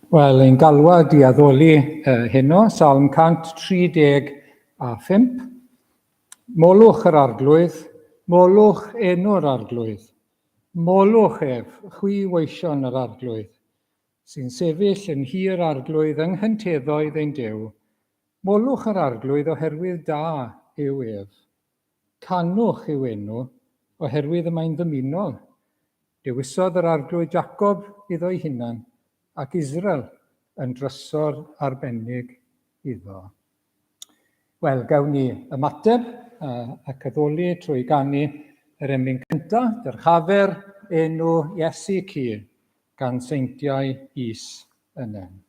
Wel, ein galwad i addoli heno, Salm 135. Molwch yr Arglwydd, molwch enw'r Arglwydd. Molwch ef, chwi weision yr Arglwydd, sy'n sefyll yn nhŷ'r Arglwydd yng nghynteddoedd ein Duw. Molwch yr Arglwydd oherwydd da yw ef. Canwch i'w enw, oherwydd y mae'n ddymunol. Dewisodd yr Arglwydd Jacob iddo'i hunan, ac Israel yn drysor arbennig iddo. Wel, gawn ni ymateb ac addoli trwy ganu yr emyn cyntaf, Dyrchafer enw Iesu Cu, gan seintiau is y nen.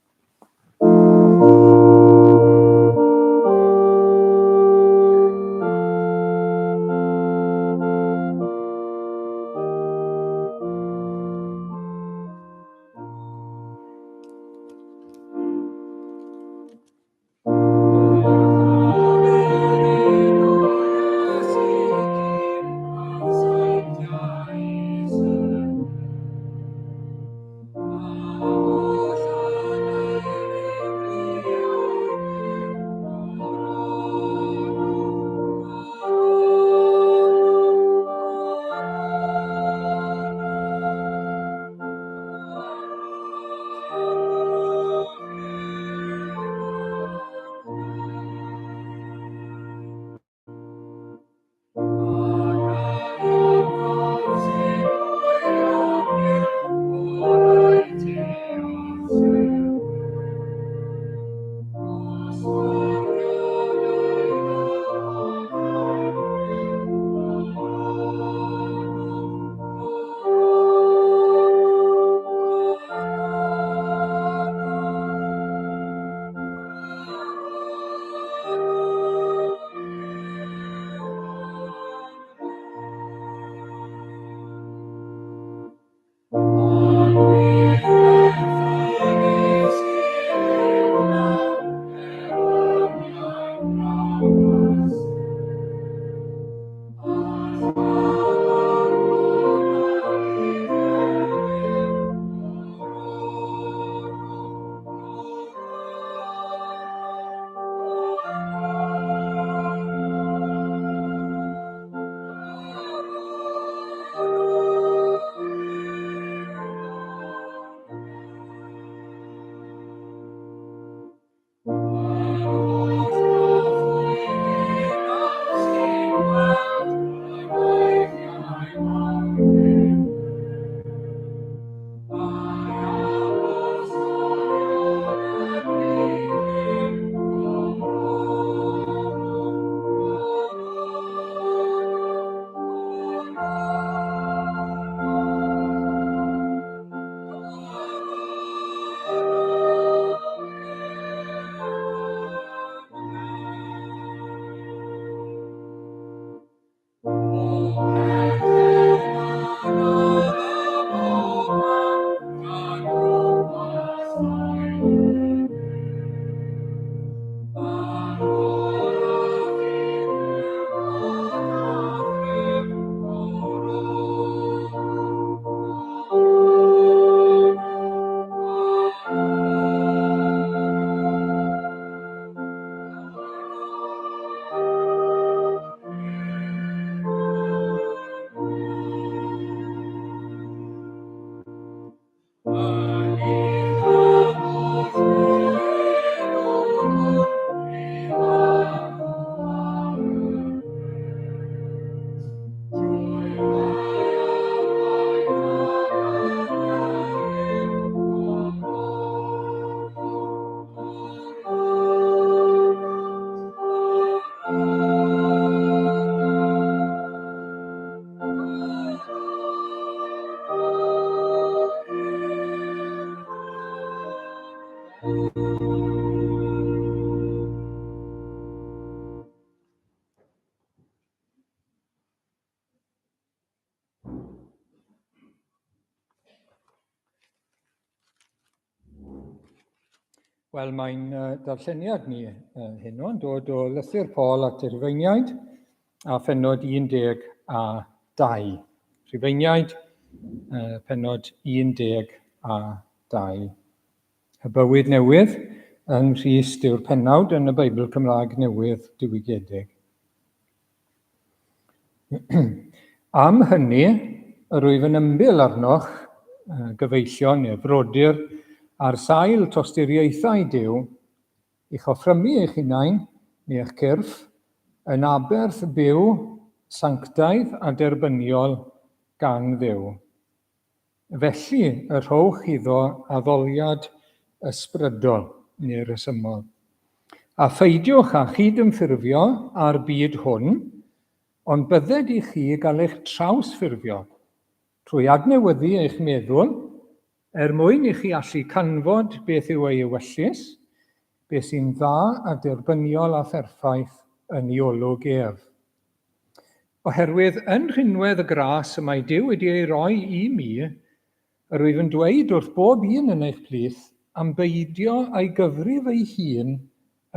Wel, mae'n darlleniad ni heno yn dod o lythyr Paul at y Rhufeiniaid a phenod 12. Rhufeiniaid, penod 12. Y bywyd newydd yng Nghrist yw'r pennawd yn y Beibl Cymraeg Newydd diwygiedig. Am hynny, yr wyf yn ymbil arnoch, gyfeillion neu frodyr, ar sail tosturiaethau Duw, i'ch offrymu eich hunain neu eich cyrff yn aberth byw, sanctaidd a derbyniol gan Dduw. Felly y rhowch iddo addoliad ysbrydol neu resymol. A pheidiwch â chyd-ymffurfio â'r byd hwn, ond bydded i chi gael eich trawsffurfio trwy adnewyddu eich meddwl Er mwyn i chi allu canfod beth yw ei ewyllys, beth sy'n dda a derbyniol a pherffaith yn ei olwg ef. Oherwydd yn rhinwedd y gras y mae Duw wedi ei roi i mi, yr wyf yn dweud wrth bob un yn eich plith am beidio â'i gyfrif ei hun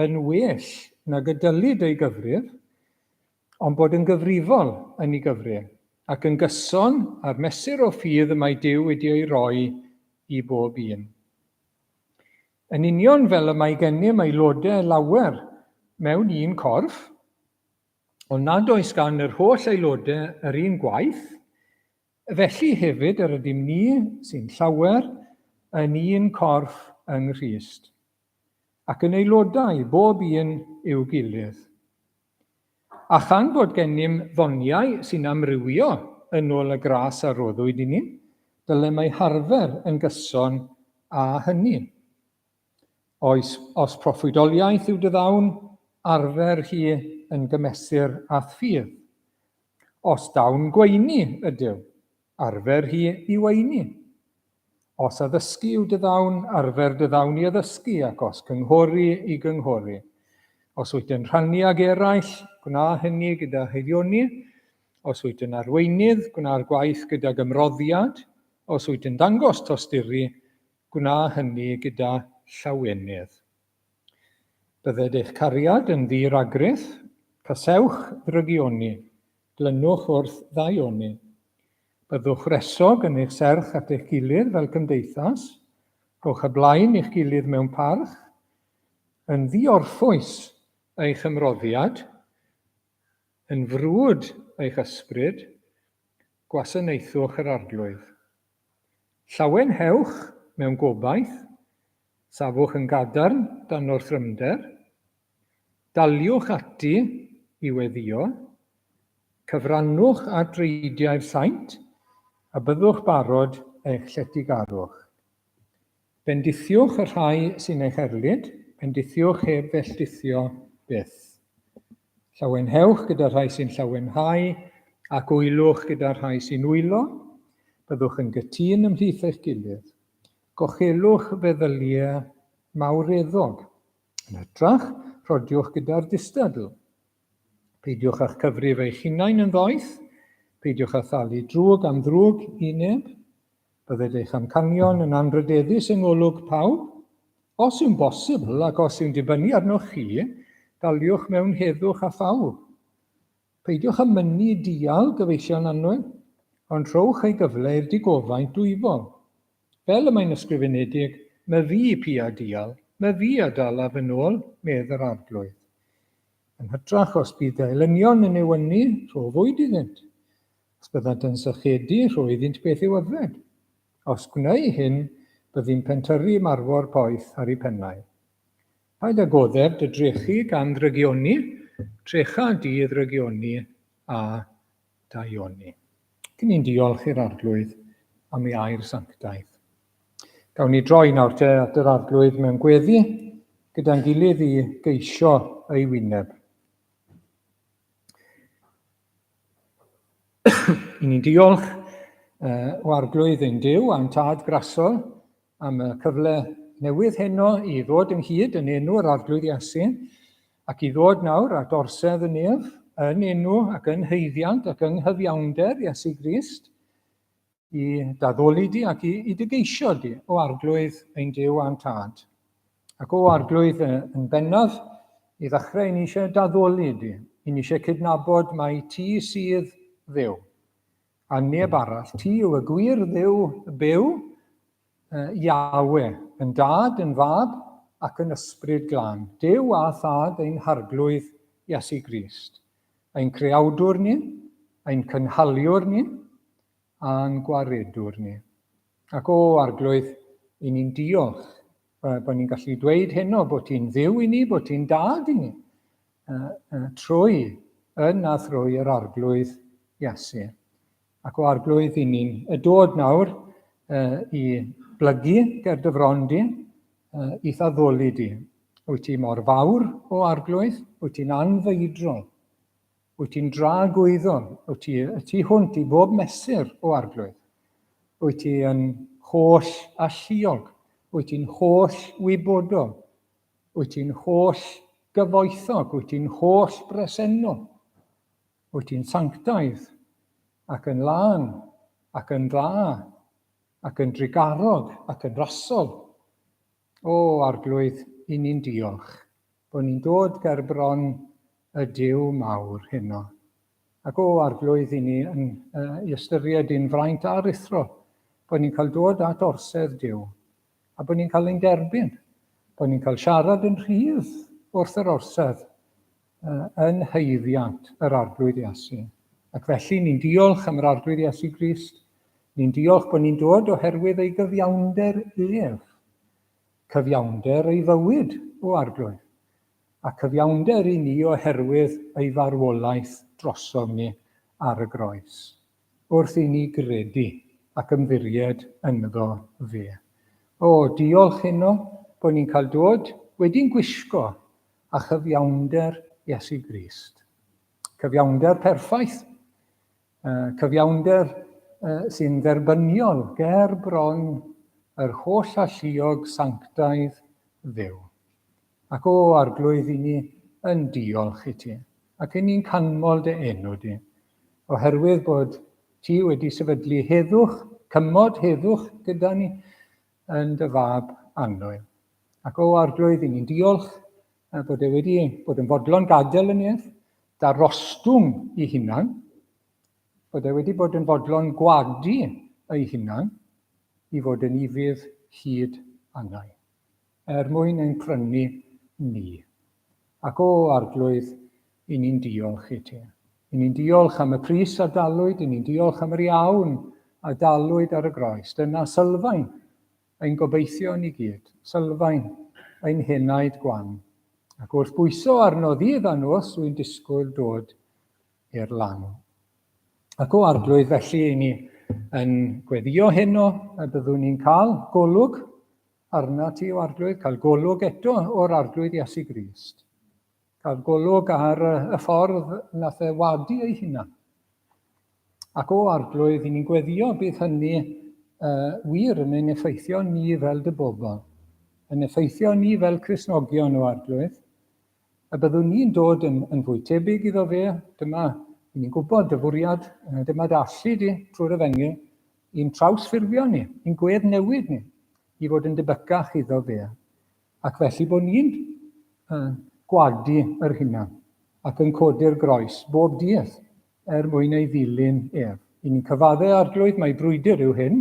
yn well nag y dylid ei gyfrif, ond bod yn gyfrifol yn ei gyfrif, ac yn gyson â'r mesur o ffydd y mae Duw wedi ei roi i bob un. Yn union fel y mae gennym aelodau lawer mewn un corff, ond nad oes gan yr holl aelodau yr un gwaith, felly hefyd yr ydym ni, sy'n llawer, yn un corff yng Nghrist, ac yn aelodau bob un i'w gilydd. A chan fod gennym ddoniau sy'n amrywio yn ôl y gras a roddwyd i ni, dylem eu harfer yn gyson â hynny. Oes, os proffwydoliaeth yw dy ddawn, arfer hi yn gymesur â'th ffydd. Os dawn gweini ydyw, arfer hi i weini. Os addysgu yw dy ddawn, arfer dy ddawn i addysgu, ac os cynghori, i gynghori. Os wyt yn rhannu ag eraill, gwna hynny gyda haelioni. Os wyt yn arweinydd, gwna'r gwaith gydag ymroddiad. Os wyt yn dangos tosturi, gwna hynny gyda llawenydd. Bydded eich cariad yn ddi-ragrith, casewch ddrygioni, glynwch wrth ddaioni. Byddwch wresog yn eich serch at eich gilydd fel cymdeithas, rhowch y blaen i'ch gilydd mewn parch, yn ddiorffwys eich ymroddiad, yn frwd eich ysbryd, gwasanaethwch yr Arglwydd. Llawenhewch mewn gobaith, safwch yn gadarn dan orthrymder, Daliwch ati i weddïo, cyfrannwch at dreidiau'r saint, a byddwch barod eich lletygarwch. Bendithiwch y rhai sy'n eich erlid, bendithiwch heb felldithio byth. Llawenhewch gyda'r rhai sy'n llawenhau, ac wylwch gyda'r rhai sy'n wylo. Byddwch yn gytûn ymhlith eich gilydd. Gochelwch feddyliau mawreddog. Yn hytrach, rhodiwch gyda'r distadl. Peidiwch â'ch cyfrif eich hunain yn ddoeth, peidiwch â thalu drwg am ddrwg i neb. Bydded eich amcanion yn anrhydeddus yng ngolwg pawb. Os yw'n bosibl ac os yw'n dibynnu arnoch chi, daliwch mewn heddwch â phawb. Peidiwch â mynnu dial, gyfeillion annwyl, ond rhowch ei gyfle i'r digofaint dwyfol. Fel y mae'n ysgrifenedig, Myfi pia dial, myfi a dalaf yn ôl, medd yr Arglwydd. Yn hytrach, os bydd dy elynion yn newynu, rho fwyd iddynt. Os byddant yn sychedu, rho iddynt beth i'w yfed. Os gwneu hyn, byddi'n pentyrru marwor poeth ar eu pennau. Paid â goddef dy drechu gan ddrygioni, trecha di ddrygioni a daioni. Cyn ni'n diolch i'r Arglwydd am ei air sanctaidd. Gawn ni droi nawr te at yr Arglwydd mewn gweddi gyda'n gilydd i geisio ei wyneb. I ni'n diolch o Arglwydd ein Duw a'n Tad grasol am y cyfle newydd heno i ddod ynghyd yn enw yr Arglwydd Iesu ac i ddod nawr at orsedd y nef yn enw ac yn haeddiant ac yng nghyfiawnder Iesu Grist i daddoli di ac i, i dy geisio di o Arglwydd ein Duw a'n Tad. Ac o Arglwydd yn bennaf, i ddechrau i ni eisiau daddoli di, i ni eisiau cydnabod mai ti sydd Dduw a neb arall. Ti yw y gwir Dduw byw. Iawe, yn Dad, yn Fab ac yn Ysbryd Glân, Duw a Thad ein Harglwydd Iesu Grist, ein creawdwr ni, ein cynhaliwr ni, a'n gwaredwr ni. Ac o, Arglwydd, i ni'n diolch bod ni'n gallu dweud heno bod ti'n Dduw i ni, bod ti'n Dad i ni, trwy, yn a thrwy yr Arglwydd Iesu. Ac o Arglwydd, i ni'n y dod nawr i blygu ger dy fron di, i'th addoli di. Wyt ti mor fawr, o Arglwydd, wyt ti'n anfeidrol, wyt ti'n dragwyddol, wyt ti y tu hwnt i bob mesur, o Arglwydd. Wyt ti yn holl alluog, wyt ti'n holl wybodol, wyt ti'n holl gyfoethog, wyt ti'n holl bresennol. Wyt ti'n sanctaidd, ac yn lân, ac yn dda, ac yn drugarog, ac yn rasol. O, Arglwydd, i ni'n diolch bod ni'n dod ger bron y Duw mawr heno. Ac o, Arglwydd, i ni yn, uh, i ystyried un fraint aruthrol bod ni'n cael dod at orsedd Duw, a bod ni'n cael ein derbyn, bod ni'n cael siarad yn rhydd wrth yr orsedd yn haeddiant yr Arglwydd Iesu. Ac felly ni'n diolch am yr Arglwydd Iesu Grist. Ni'n diolch bod ni'n dod oherwydd ei gyfiawnder ef. Cyfiawnder ei fywyd, o Arglwydd. A cyfiawnder i ni oherwydd ei farwolaeth drosom ni ar y groes. Wrth i ni gredu ac ymddiried ynddo fe. O, diolch heno bod ni'n cael dod wedi'n gwisgo a chyfiawnder Iesu Grist. Cyfiawnder perffaith, cyfiawnder sy'n dderbyniol ger bron yr holl alluog sanctaidd Dduw. Ac o, Arglwydd, i ni yn diolch i ti, ac i ni'n canmol dy enw di, oherwydd bod ti wedi sefydlu heddwch, cymod heddwch gyda ni yn dy fab annwyl. Ac o Arglwydd, i ni'n diolch bod e wedi bod yn fodlon gadael y nef, darostwng i hunan, bod e wedi bod yn fodlon gwadu ei hunan i fod yn ufudd hyd angau, er mwyn ein prynu ni. Ac o Arglwydd, i ni'n diolch i ti. I ni'n diolch am y pris a dalwyd, i ni'n diolch am yr iawn a dalwyd ar y groes. Dyna sylfaen ein gobeithion i gyd, sylfaen ein henaid gwan. Ac wrth bwyso arno ddydd a nos, wy'n disgwyl dod i'r lan. Ac o Arglwydd, felly, i ni yn gweddio heno, y byddwn ni'n cael golwg arna ti o Arglwydd, cael golwg eto o'r Arglwydd Iesu Grist. Cael golwg ar y ffordd nath e wadu ei hunan. Ac o Arglwydd, i ni'n gweddio bydd hynny uh, wir yn ein effeithio ni fel dy bobl, yn effeithio ni fel Cristnogion o Arglwydd, a byddwn ni'n dod yn, yn fwy tebyg iddo fe, dyma, i ni'n gwybod dy fwriad, dyma dy allu di trwy'r efengyl, i'n trawsffurfio ni, i'n gwedd newid ni, i fod yn debycach iddo fe. Ac felly bod ni'n uh, gwadu yr hunan ac yn codi'r groes bob dydd er mwyn ei ddilyn ef. I ni'n cyfadde Arglwydd mai brwydr yw hyn,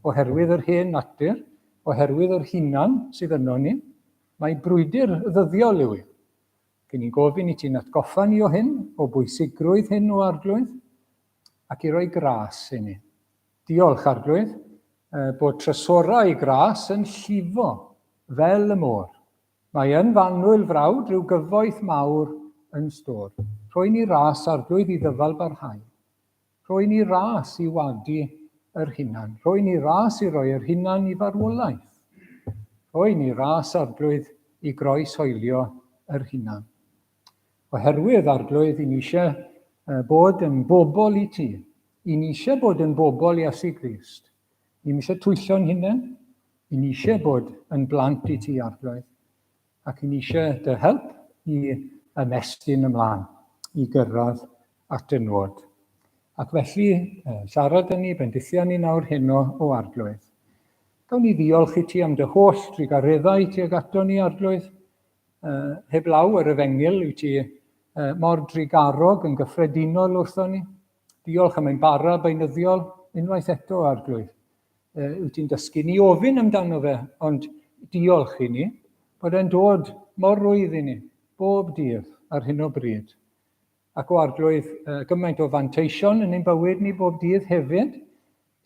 oherwydd yr hen natur, oherwydd yr hunan sydd yno ni. Mae brwydr ddyddiol yw hi. Cyn ni'n gofyn i ti'n atgoffa ni o hyn, o bwysigrwydd hyn o Arglwydd, ac i roi gras i ni. Diolch, Arglwydd, bod trysorau gras yn llifo fel y môr. Mae yn f'annwyl frawd rhyw gyfoeth mawr yn stôr. Rhoi ni ras, Arglwydd, i ddyfal barhau. Rhoi ni ras i wadu yr hunan. Rhoi ni ras i roi yr hunan i farwolaeth. Rhoi ni ras, Arglwydd, i groeshoelio yr hunan. Oherwydd, Arglwydd, i ni eisiau bod yn bobl i ti. I ni eisiau bod yn bobl Iesu Grist. Ni'm eisiau twyllo'n hunain. I ni eisiau bod yn blant i ti, Arglwydd. Ac i ni eisiau dy help i ymestyn ymlaen, i gyrraedd at dy nod. Ac felly, siarad â ni, bendithia ni nawr heno o Arglwydd. Gawn ni ddiolch i ti am dy holl drugareddau tuag ato ni, Arglwydd. Heblaw yr efengyl, wyt ti mor drugarog yn gyffredinol wrthon ni. Diolch am ein bara beunyddiol unwaith eto, Arglwydd. wyt ti'n dysgu ni ofyn amdano fe, ond diolch i ni bod e'n dod mor rwydd i ni bob dydd ar hyn o bryd. Ac o Arglwydd, gymaint o fanteision yn ein bywyd ni bob dydd hefyd,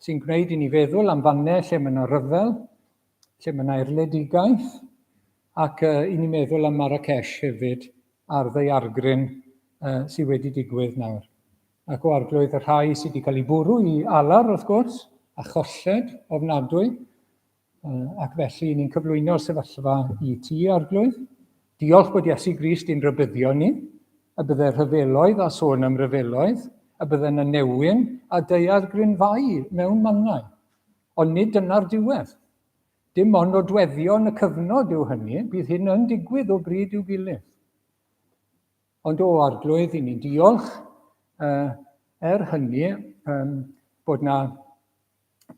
sy'n gwneud i ni feddwl am fannau lle mae yna ryfel, lle mae yna erledigaeth, ac i ni meddwl am Marrakesh hefyd a'r ddaeargryn sydd wedi digwydd nawr. Ac o Arglwydd, y rhai sydd wedi cael eu bwrw i alar, wrth gwrs, a cholled ofnadwy, ac felly ni'n cyflwyno'r sefyllfa i ti, Arglwydd. Diolch bod Iesu Grist i'n rhybuddio ni, y bydde rhyfeloedd a sôn am ryfeloedd, y bydde yna newyn a daeargrynfâu mewn mannau. Ond nid dyna'r diwedd. Dim ond nodweddion y cyfnod yw hynny, bydd hyn yn digwydd o bryd i'w gilydd. Ond o Arglwydd, i ni'n diolch er hynny um, bod na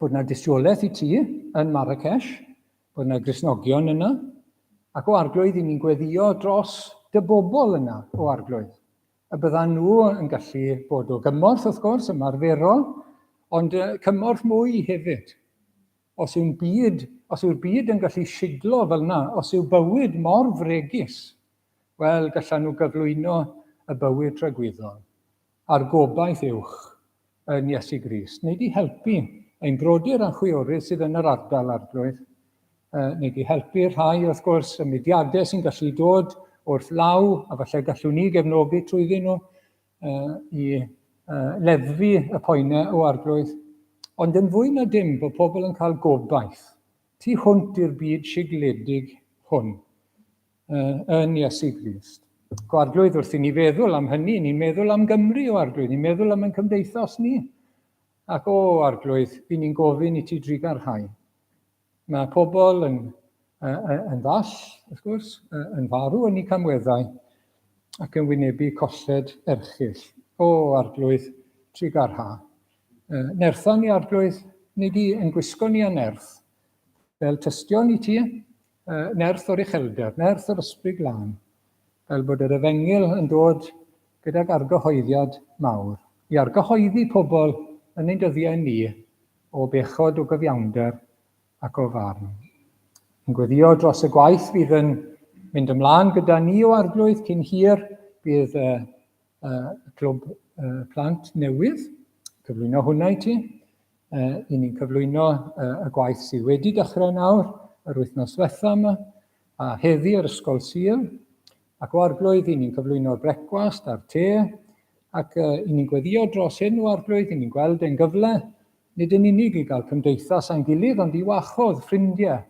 bod na dystiolaeth i ti yn Marrakesh, bod na Gristnogion yna, ac o Arglwydd i ni'n gweddio dros dy bobl yna, o Arglwydd. Y byddan nhw yn gallu bod o gymorth, wrth gwrs, ymarferol, ond cymorth mwy hefyd. Os yw'n byd, os yw'r byd yn gallu siglo fel yna, os yw bywyd mor fregus, wel, gallan nhw gyflwyno y bywyd tragwyddol a'r gobaith uwch yn Iesu Grist. Neu di helpu ein brodyr a'n chwiorydd sydd yn yr ardal, Arglwydd. Neu di helpu rhai, wrth gwrs, y mudiadau sy'n gallu dod wrth law, a falle gallwn ni gefnogi trwyddyn nhw i leddfu y poenau o Arglwydd. Ond yn fwy na dim, bod pobl yn cael gobaith tu hwnt i'r byd sigledig hwn yn Iesu Grist. Go Arglwydd, wrth i ni feddwl am hynny, ni'n meddwl am Gymru o Arglwydd, ni'n meddwl am ein cymdeithas ni. Ac o Arglwydd, fi ni'n gofyn i ti drugarhau. Mae pobl yn, yn ddall, wrth gwrs, yn farw yn eu camweddau ac yn wynebu colled erchyll. O Arglwydd, trugarha. Nertha ni, Arglwydd, nid i yn gwisgo ni â nerth, fel tystion i ti, nerth o'r uchelder, nerth o'r Ysbryd Glân, fel bod yr efengyl yn dod gydag argyhoeddiad mawr, i argyhoeddi pobl yn ein dyddiau ni o bechod, o gyfiawnder ac o farn. Yn gweddio dros y gwaith fydd yn mynd ymlaen gyda ni o Arglwydd cyn hir, bydd y, y clwb y plant newydd, cyflwyno hwnna i ti. I ni'n cyflwyno y gwaith sydd wedi dechrau nawr, yr wythnos ddiwetha yma, a heddi yr Ysgol Sul, ac o Arglwydd, i ni'n cyflwyno'r brecwast a'r te, ac i ni'n gweddio dros hyn o Arglwydd, i ni'n gweld ein gyfle, nid yn unig i gael cymdeithas â'n gilydd, ond i wahodd ffrindiau,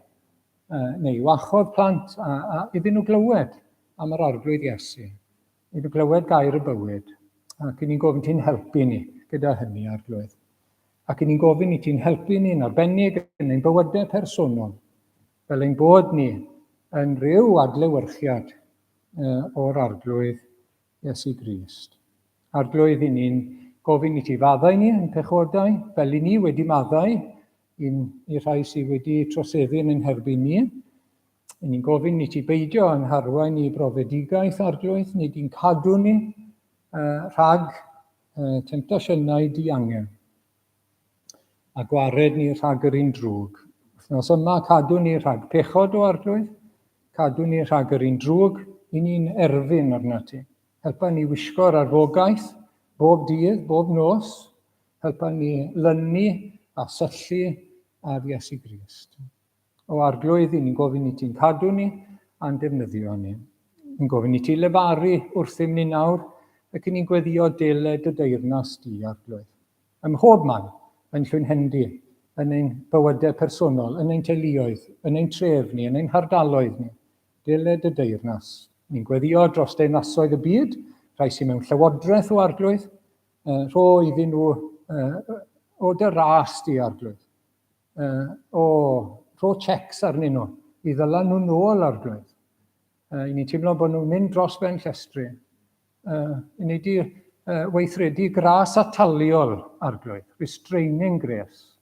neu i wahodd plant a, a iddyn nhw glywed am yr Arglwydd Iesu, iddyn nhw glywed gair y bywyd, ac i ni'n gofyn ti'n helpu ni gyda hynny, Arglwydd. Ac i ni'n gofyn i ti'n helpu ni yn arbennig yn ein bywydau personol, fel ein bod ni yn rhyw adlewyrchiad o'r Arglwydd Iesu Grist. Arglwydd, i ni'n gofyn i ti faddau ni yn pechodau, fel i ni wedi maddau i'n, i rhai sydd wedi troseddu yn ein herbyn ni. I ni'n gofyn i ti beidio yn harwain i brofedigaeth, Arglwydd, nid i'n cadw ni rhag temtasiynau diangen a gwared ni rhag yr un drwg. Wythnos yma, cadw ni rhag pechod o Arglwydd, cadw ni rhag yr un drwg, i ni'n erfyn arna ti. Helpa ni wisgo'r arfogaeth bob dydd, bob nos. Helpa ni lynu a syllu ar Iesu Grist. O Arglwydd, i ni'n gofyn i ti'n cadw ni a'n defnyddio ni. Ni'n gofyn i ti lefaru wrthym ni nawr, ac i ni'n gweddio dele dy deyrnas di, Arglwydd. Ym mhob man, yn Llwynhendy, yn ein bywydau personol, yn ein teuluoedd, yn ein tref ni, yn ein hardaloedd ni, dele dy deyrnas. Ni'n gweddio dros deyrnasoedd y byd, rhai sy'n mewn llywodraeth o Arglwydd, rho iddyn nhw o dy ras di, Arglwydd. O, rho checks arnyn nhw, i ddyla nhw nôl, Arglwydd. I ni'n teimlo bod nhw'n mynd dros ben llestri. I ni wedi weithredu gras ataliol, Arglwydd, restraining grace,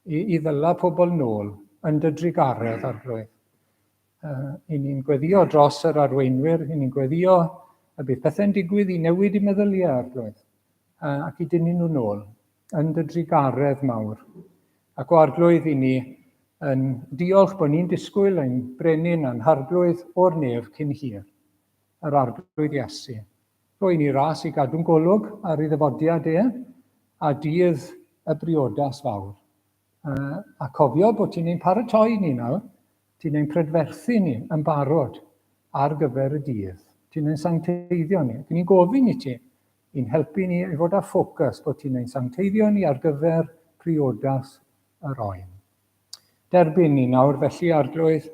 i, i ddyla pobl nôl yn dy drugaredd, Arglwydd. I ni'n gweddio dros yr arweinwyr, i ni'n gweddio y bydd pethau'n digwydd i newid i meddyliau, Arglwydd, ac i dynnu nhw nôl yn dy drugaredd mawr. Ac o Arglwydd i ni yn diolch bod ni'n disgwyl ein brenin a'n harglwydd o'r nef cyn hir, yr Arglwydd Iesu. Rhoi ni ras i gadw'n golwg ar ei ddyfodiad e a dydd y briodas fawr. A cofio bod ti'n ein paratoi ni nawr, ti'n ein prydferthu ni yn barod ar gyfer y dydd. Ti'n ein sancteiddio ni. Ac ni'n gofyn i ti i'n helpu ni i fod â ffocws bod ti'n ein sancteiddio ni ar gyfer priodas yr oen. Derbyn ni nawr felly, Arglwydd,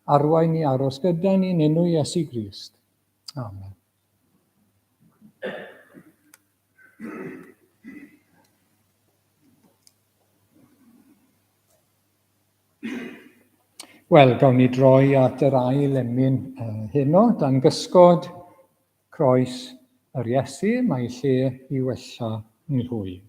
arwain ni aros gyda ni yn enw Iesu Grist. Amen. Wel, gawn ni droi at yr ail emyn heno, dan gysgod croes yr Iesu, mae lle i wella 'nghlwyf.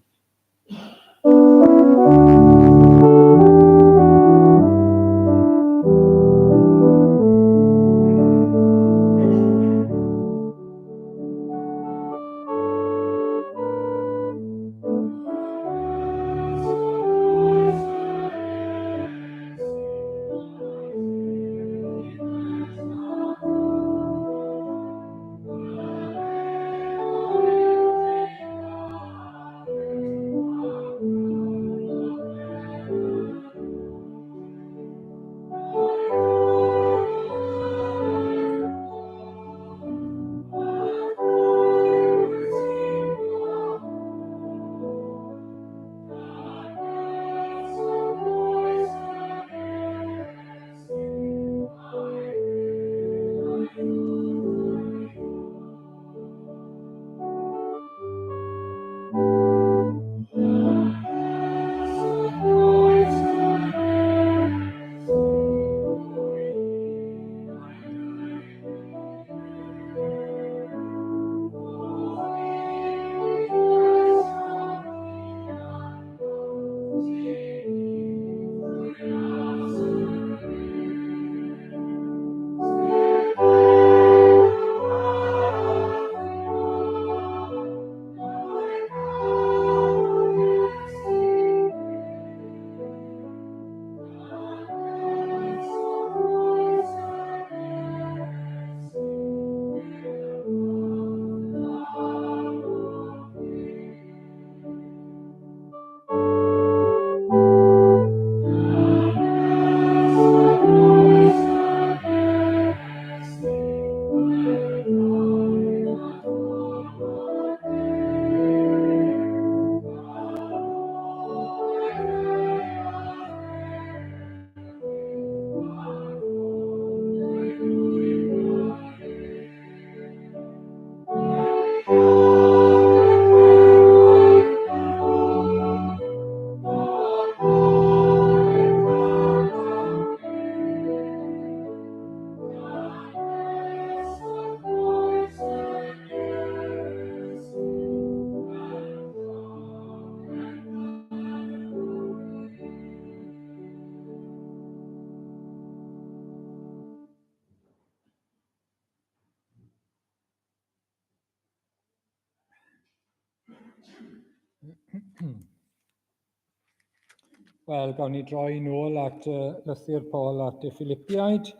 Wel, gawn ni droi nôl at uh, lythyr Paul at y Philippiaid,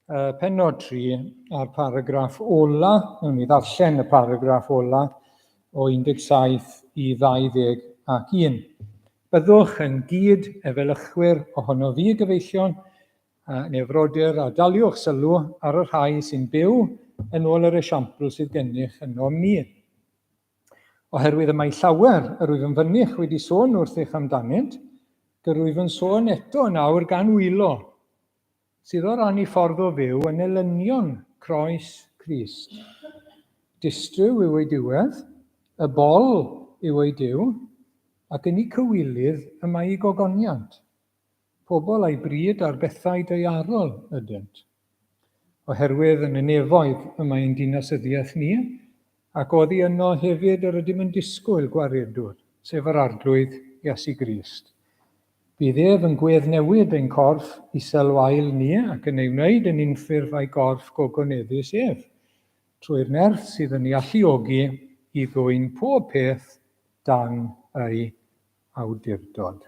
uh, pennod 3 a'r paragraff ola. Nawn ni ddarllen y paragraff ola o 17 i 21. Byddwch yn gyd efelychwyr ohono fi, gyfeillion, neu frodyr, a daliwch sylw ar y rhai sy'n byw yn ôl yr esiampl sydd gennych yno mi. Oherwydd y mae llawer yr wyf yn fynych wedi sôn wrthych amdanynt, gyrwyf yn sôn eto yn awr gan wylo, sydd o ran ei ffordd o fyw yn elynion croes Crist. Distryw yw ei diwedd, y bol yw ei duw, ac yn ei cywilydd y mae ei gogoniant. Pobl â'i bryd ar bethau daearol ydynt. Oherwydd yn y nefoedd y mae ein dinasyddiaeth ni, ac oddi yno hefyd yr ydym yn disgwyl gwaredwr, sef yr Arglwydd Iesu Grist. Bydd ef yn gweddnewid ein corff isel wael ni ac yn ei wneud yn unffurf â'i gorff gogoneddus ef, trwy'r nerth sydd yn ei alluogi i ddwyn pob peth dan ei awdurdod.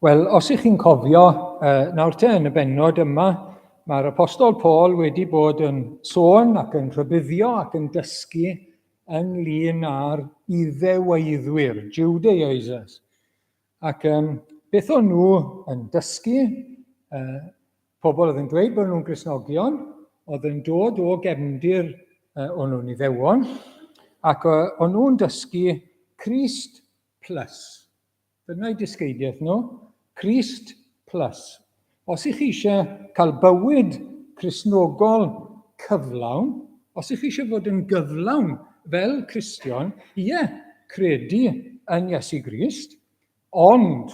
Wel, os ych chi'n cofio, nawr te, yn y bennod yma, mae'r Apostol Paul wedi bod yn sôn ac yn rhybuddio ac yn dysgu ynglyn â'r Iddeweiddwyr, Judaizers. Ac um, beth o'n nhw yn dysgu? Pobl oedd yn dweud bod nhw'n Gristnogion, oedd yn dod o gefndir o'n nhw'n Iddewon, ac o'n nhw'n dysgu Crist plus. Dyna'i dysgeidiaeth nhw, Crist plus. Os ych chi eisiau cael bywyd Cristnogol cyflawn, os ych chi eisiau fod yn gyflawn fel Cristion, ie, credu yn Iesu Grist, ond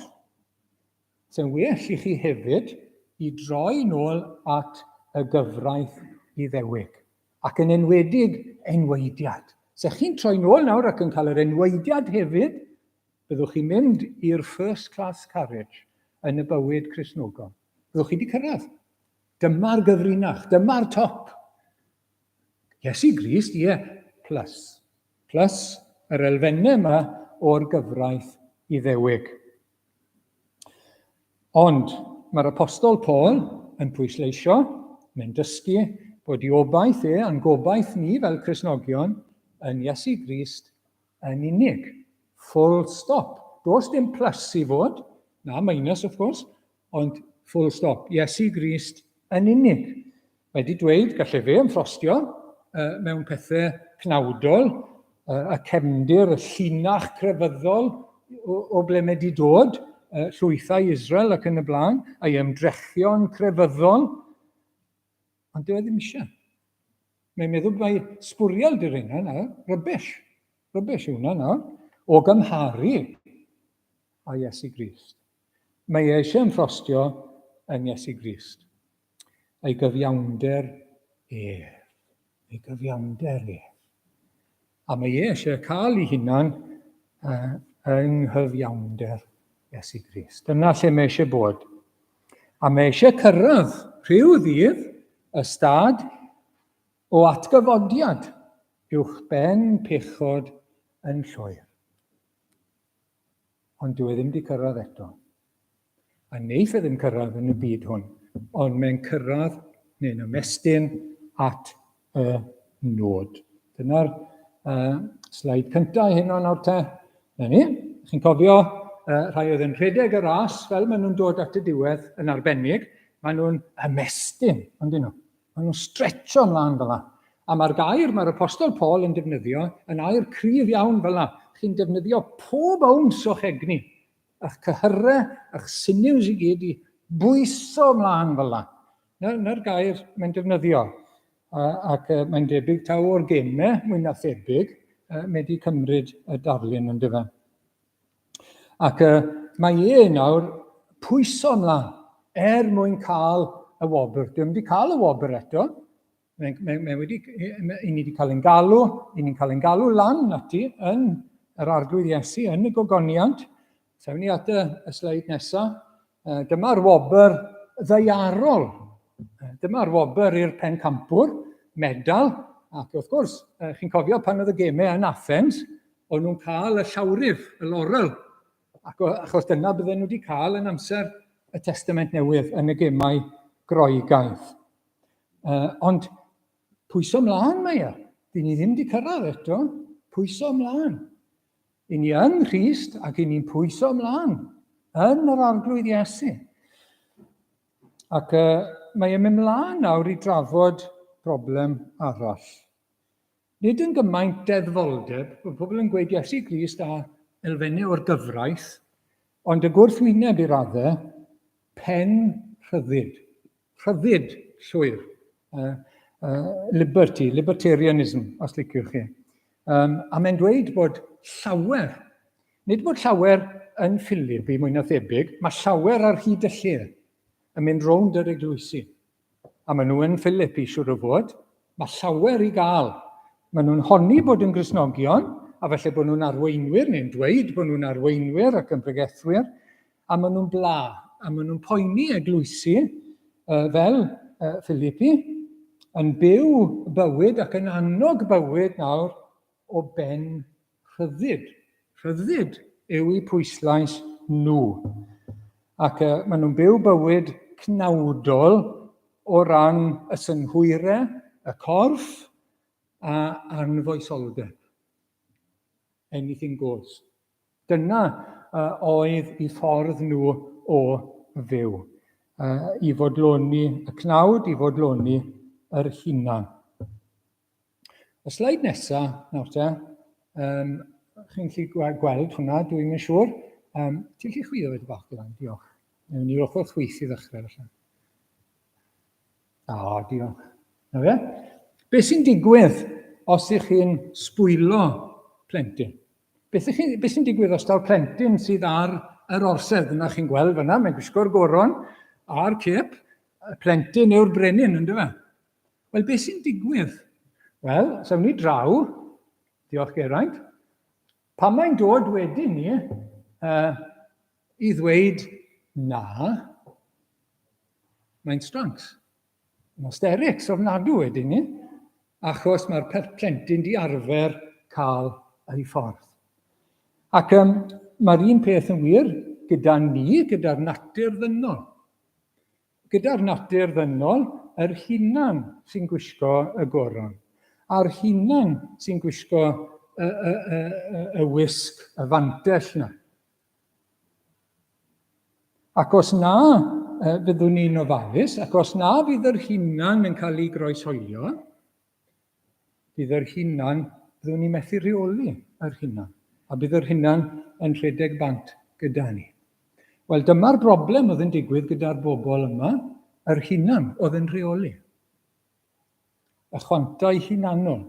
sy'n well i chi hefyd i droi nôl at y gyfraith Iddewig, ac yn enwedig enwaediad. Se chi'n troi nôl nawr ac yn cael yr enwaediad hefyd, Byddwch chi'n mynd i'r first class carriage yn y bywyd Cristnogol. Byddwch chi wedi cyrraedd. Dyma'r gyfrinach, dyma'r top. Iesu Grist, ie, plus. Plus yr elfennau yma o'r gyfraith Iddewig. Ond mae'r apostol Paul yn pwysleisio, mae'n dysgu bod i obaith e a'n gobaith ni fel Cristnogion yn Iesu Grist yn unig. Full stop. Does dim plus i fod, na minus of course, ond full stop. Iesu Grist yn unig. Mae wedi dweud, gallai fe ymffrostio mewn pethau cnawdol, y cefndir, y llinach crefyddol o, o ble mae wedi dod, llwythau Israel ac yn y blaen, a'i ymdrechion crefyddol, ond dyw e ddim eisiau. Mae'n meddwl mai sbwriel di'r rheina nawr, rubbish. Rubbish yw hwnna nawr, o gymharu â Iesu Grist. Mae e eisiau ymffrostio yn Iesu Grist. Ei gyfiawnder ef. Ei gyfiawnder ef. A mae e eisiau cael ei hunan yng nghyfiawnder Iesu Grist. Dyna lle mae eisiau bod. A mae eisiau cyrraedd rhyw ddydd y stad o atgyfodiad uwch ben pechod yn llwyr. Ond dyw e ddim wedi cyrraedd eto. A neiff e ddim cyrraedd yn y byd hwn, ond mae'n cyrraedd neu'n ymestyn at y nod. Dyna'r sleid cyntaf heno nawr te. Na ni, chi'n cofio rhai oedd yn rhedeg y ras fel maen nhw'n dod at y diwedd yn arbennig, maen nhw'n ymestyn, ond dyn nhw. Maen nhw'n stretcho ymlaen fel yna. A mae'r gair mae'r apostol Paul yn defnyddio yn air cryf iawn fel yna. Chi'n defnyddio pob owns o'ch egni A'ch cyhyrau, a'ch sinews i gyd i bwyso ymlaen fel la. Na'r na gair mae'n defnyddio. Ac mae'n debyg taw o'r gemau, mwy na thebyg, mae wedi cymryd y darlun yn dyfa. Ac mae e nawr pwyso ymlaen er mwyn cael y wobr. Dwi'n wedi cael y wobr eto. Mae, mae, mae wedi, mae, i ni wedi cael ein galw, i ni'n cael ein galw lan ati yn yr Arglwydd Iesu, yn y gogoniant. Sawn ni at y, y sleid nesaf. Dyma'r wobr ddaearol. Dyma'r wobr i'r pencampwr, medal. Ac wrth gwrs, chi'n cofio pan oedd y gemau yn Athens, o'n nhw'n cael y llawryf, y laurel, ac achos dyna bydden nhw wedi cael yn amser y Testament Newydd yn y gemau Groegaidd. Ond pwyso mlaen mae e. Dyn ni ddim wedi cyrraedd eto. Pwyso mlaen. I ni yng Nghrist ac i ni'n pwyso mlaen yn yr Arglwydd Iesu. Ac mae e'n mynd mlaen nawr i drafod broblem arall. Nid yn gymaint deddfoldeb, bod pobl yn gweud Iesu Grist a elfennau o'r gyfraith, ond y gwrthwyneb i raddau, pen rhyddid. Rhyddid llwyr. Liberty, libertarianism, os liciwch chi. A mae'n dweud bod llawer, nid bod llawer yn Philipi mwy na thebyg, mae llawer ar hyd y lle yn mynd rownd yr eglwysi. A maen nhw yn Philipi, siwr o fod. Mae llawer i gael. Maen nhw'n honni bod yn Gristnogion, a felly bod nhw'n arweinwyr, neu'n dweud bod nhw'n arweinwyr ac yn bregethwyr, a maen nhw'n bla, a maen nhw'n poeni eglwysi fel Philippi, yn byw bywyd ac yn annog bywyd nawr o ben rhyddid. Rhyddid yw eu pwyslais nhw. Ac uh, maen nhw'n byw bywyd cnawdol o ran y synhwyrau, y corff a anfoesoldeb. Anything goes. Dyna uh, oedd i ffordd nhw o fyw. Uh, I fodloni y cnawd, i fodloni yr hunan. Y sleid nesa, nawr te, um, chi'n gallu gweld hwnna, dwi'n yn siŵr. Um, ti'n gallu chwilio fe bach gyda, diolch. Newn ni'r ochr chwith i ddechrau felly. O, oh, diolch. Na fe? Be sy'n digwydd os ych chi'n sbwylo plentyn? Beth, chi, beth sy'n digwydd os daw'r plentyn sydd ar yr orsedd yna chi'n gweld fyna, mae'n gwisgo'r goron a'r cip, y plentyn yw'r brenin, ynddo fe? Wel, beth sy'n digwydd? Wel, sawn ni draw, diolch Geraint, pan mae'n dod wedyn ni uh, i ddweud na, mae'n strancs. Mae'n hysterics ofnadw wedyn ni, achos mae'r plentyn di arfer cael ei ffordd. Ac um, mae'r un peth yn wir gyda ni, gyda'r natur ddynol. Gyda'r natur ddynol, yr hunan sy'n gwisgo y goron, a'r hunan sy'n gwisgo y, y, y, y, y wisg, y fantell na. Ac os na fyddwn ni'n ofalus, ac os na fydd yr hunan yn cael ei groeshoelio, Bydd yr hunan, byddwn ni methu rheoli yr hunan, a bydd yr hunan yn rhedeg bant gyda ni. Wel, dyma'r broblem oedd yn digwydd gyda'r bobl yma, yr hunan oedd yn rheoli. Y chwantau hunanol.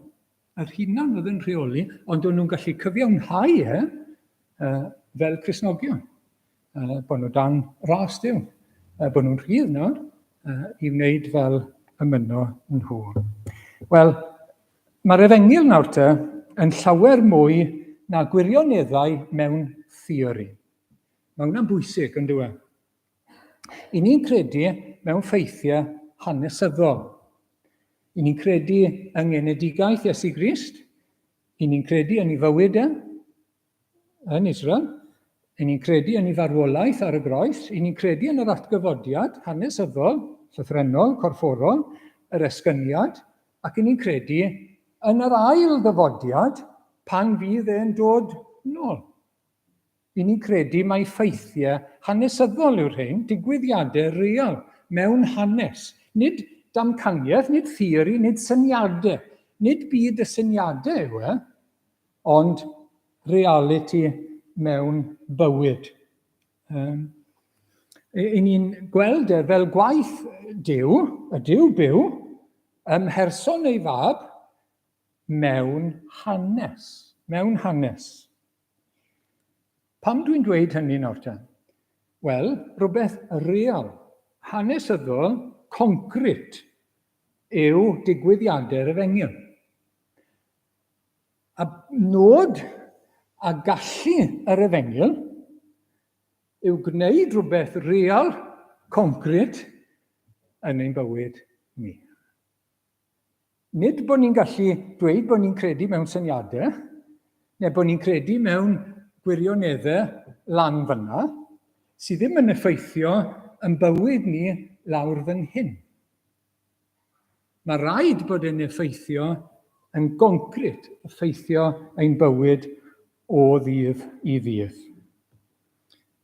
Yr hunan oedd yn rheoli, ond o'n nhw'n gallu cyfiawnhau e fel Cristnogion. Bod nhw dan ras Duw, bod nhw'n rhydd nawr i wneud fel y mynno nhw. Wel, mae'r efengyl nawr te yn llawer mwy na gwirioneddau mewn theori. Mae hwnna'n bwysig, yn dyw e? I ni'n credu mewn ffeithiau hanesyddol. I ni'n credu yng ngenedigaeth Iesu Grist. I ni'n credu yn ei fywyd e, yn Israel. I ni'n credu yn ei farwolaeth ar y groes. I ni'n credu yn yr atgyfodiad hanesyddol, llythrennol, corfforol, yr esgyniad, ac i ni'n credu yn yr ail ddyfodiad pan fydd e'n dod nôl. I ni'n credu mai ffeithiau hanesyddol yw'r rhain, digwyddiadau real mewn hanes. Nid damcaniaeth, nid theori, nid syniadau. Nid byd y syniadau yw e, ond realiti mewn bywyd. Um, I ni'n gweld e fel gwaith Duw, y Duw byw, ym mherson ei fab, mewn hanes. Mewn hanes. Pam dwi'n dweud hynny nawr te? Wel, rhywbeth real, hanesyddol, concrit yw digwyddiadau'r efengyl. A nod a gallu yr efengyl yw gwneud rhywbeth real, concret, yn ein bywyd ni. Nid bod ni'n gallu dweud bod ni'n credu mewn syniadau, neu bod ni'n credu mewn gwirioneddau lan fyna, sydd ddim yn effeithio yn bywyd ni lawr fan hyn. Mae rhaid bod e'n effeithio yn goncrit, effeithio ein bywyd o ddydd i ddydd.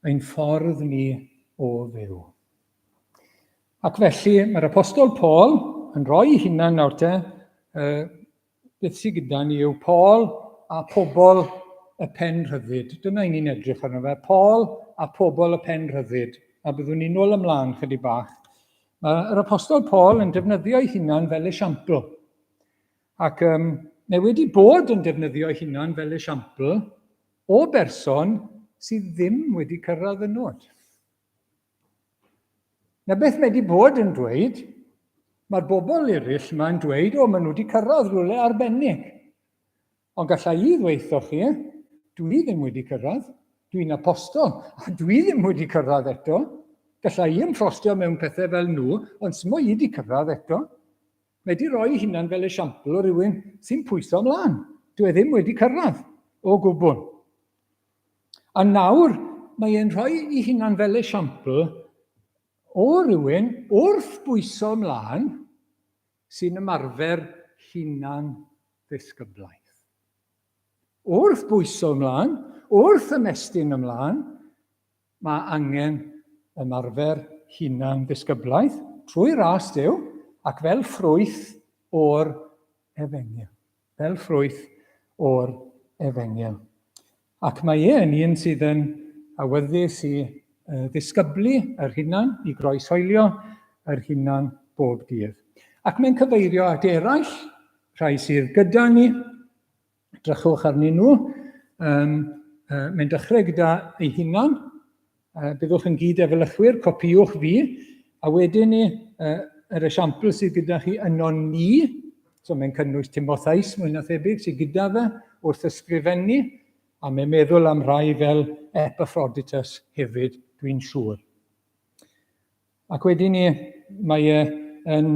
Ein ffordd ni o fyw. Ac felly mae'r Apostol Paul yn rhoi ei hunan nawr te, uh, beth sydd gyda ni yw Paul a pobl y pen rhyddid. Dyna i ni'n edrych arno fe, Paul a pobl y pen rhyddid. A byddwn ni'n ôl ymlaen chydig bach. Mae'r Apostol Paul yn defnyddio ei hunan fel esiampl. Ac um, mae wedi bod yn defnyddio ei hunan fel esiampl o berson sydd ddim wedi cyrraedd y nod. Na beth mae wedi bod yn dweud, mae'r bobl eraill yma'n dweud, o, maen nhw wedi cyrraedd rhywle arbennig. Ond galla i ddweutho chi, dwi ddim wedi cyrraedd, dwi'n apostol, a dwi ddim wedi cyrraedd eto. Galla i ymffrostio mewn pethau fel nhw, ond smo i wedi cyrraedd eto. Mae wedi rhoi hunan fel esiampl o rywun sy'n pwyso ymlaen. Dwi e ddim wedi cyrraedd o gwbl. A nawr, mae e'n rhoi ei hunan fel esiampl o rywun wrth bwyso ymlaen sy'n ymarfer hunan ddisgyblaeth. Wrth bwyso ymlaen, wrth ymestyn ymlaen, mae angen ymarfer hunan ddisgyblaeth trwy ras Duw ac fel ffrwyth o'r efengyl. Fel ffrwyth o'r efengyl. Ac mae e yn un sydd yn awyddus i ddisgyblu yr hunan, i groeshoelio yr hunan bob dydd. Ac mae'n cyfeirio at eraill, rhai sydd gyda ni, drychwch arnyn nhw. Um, uh, mae'n dechrau gyda ei hunan, byddwch yn gyd efelychwyr, copïwch fi, a wedyn ni, yr esiampl sydd gyda chi yno ni, so mae'n cynnwys Timotheus mwy na thebyg sydd gyda fe wrth ysgrifennu, a mae'n meddwl am rhai fel Epaphroditus hefyd, dwi'n siŵr. Ac wedyn ni, mae e yn,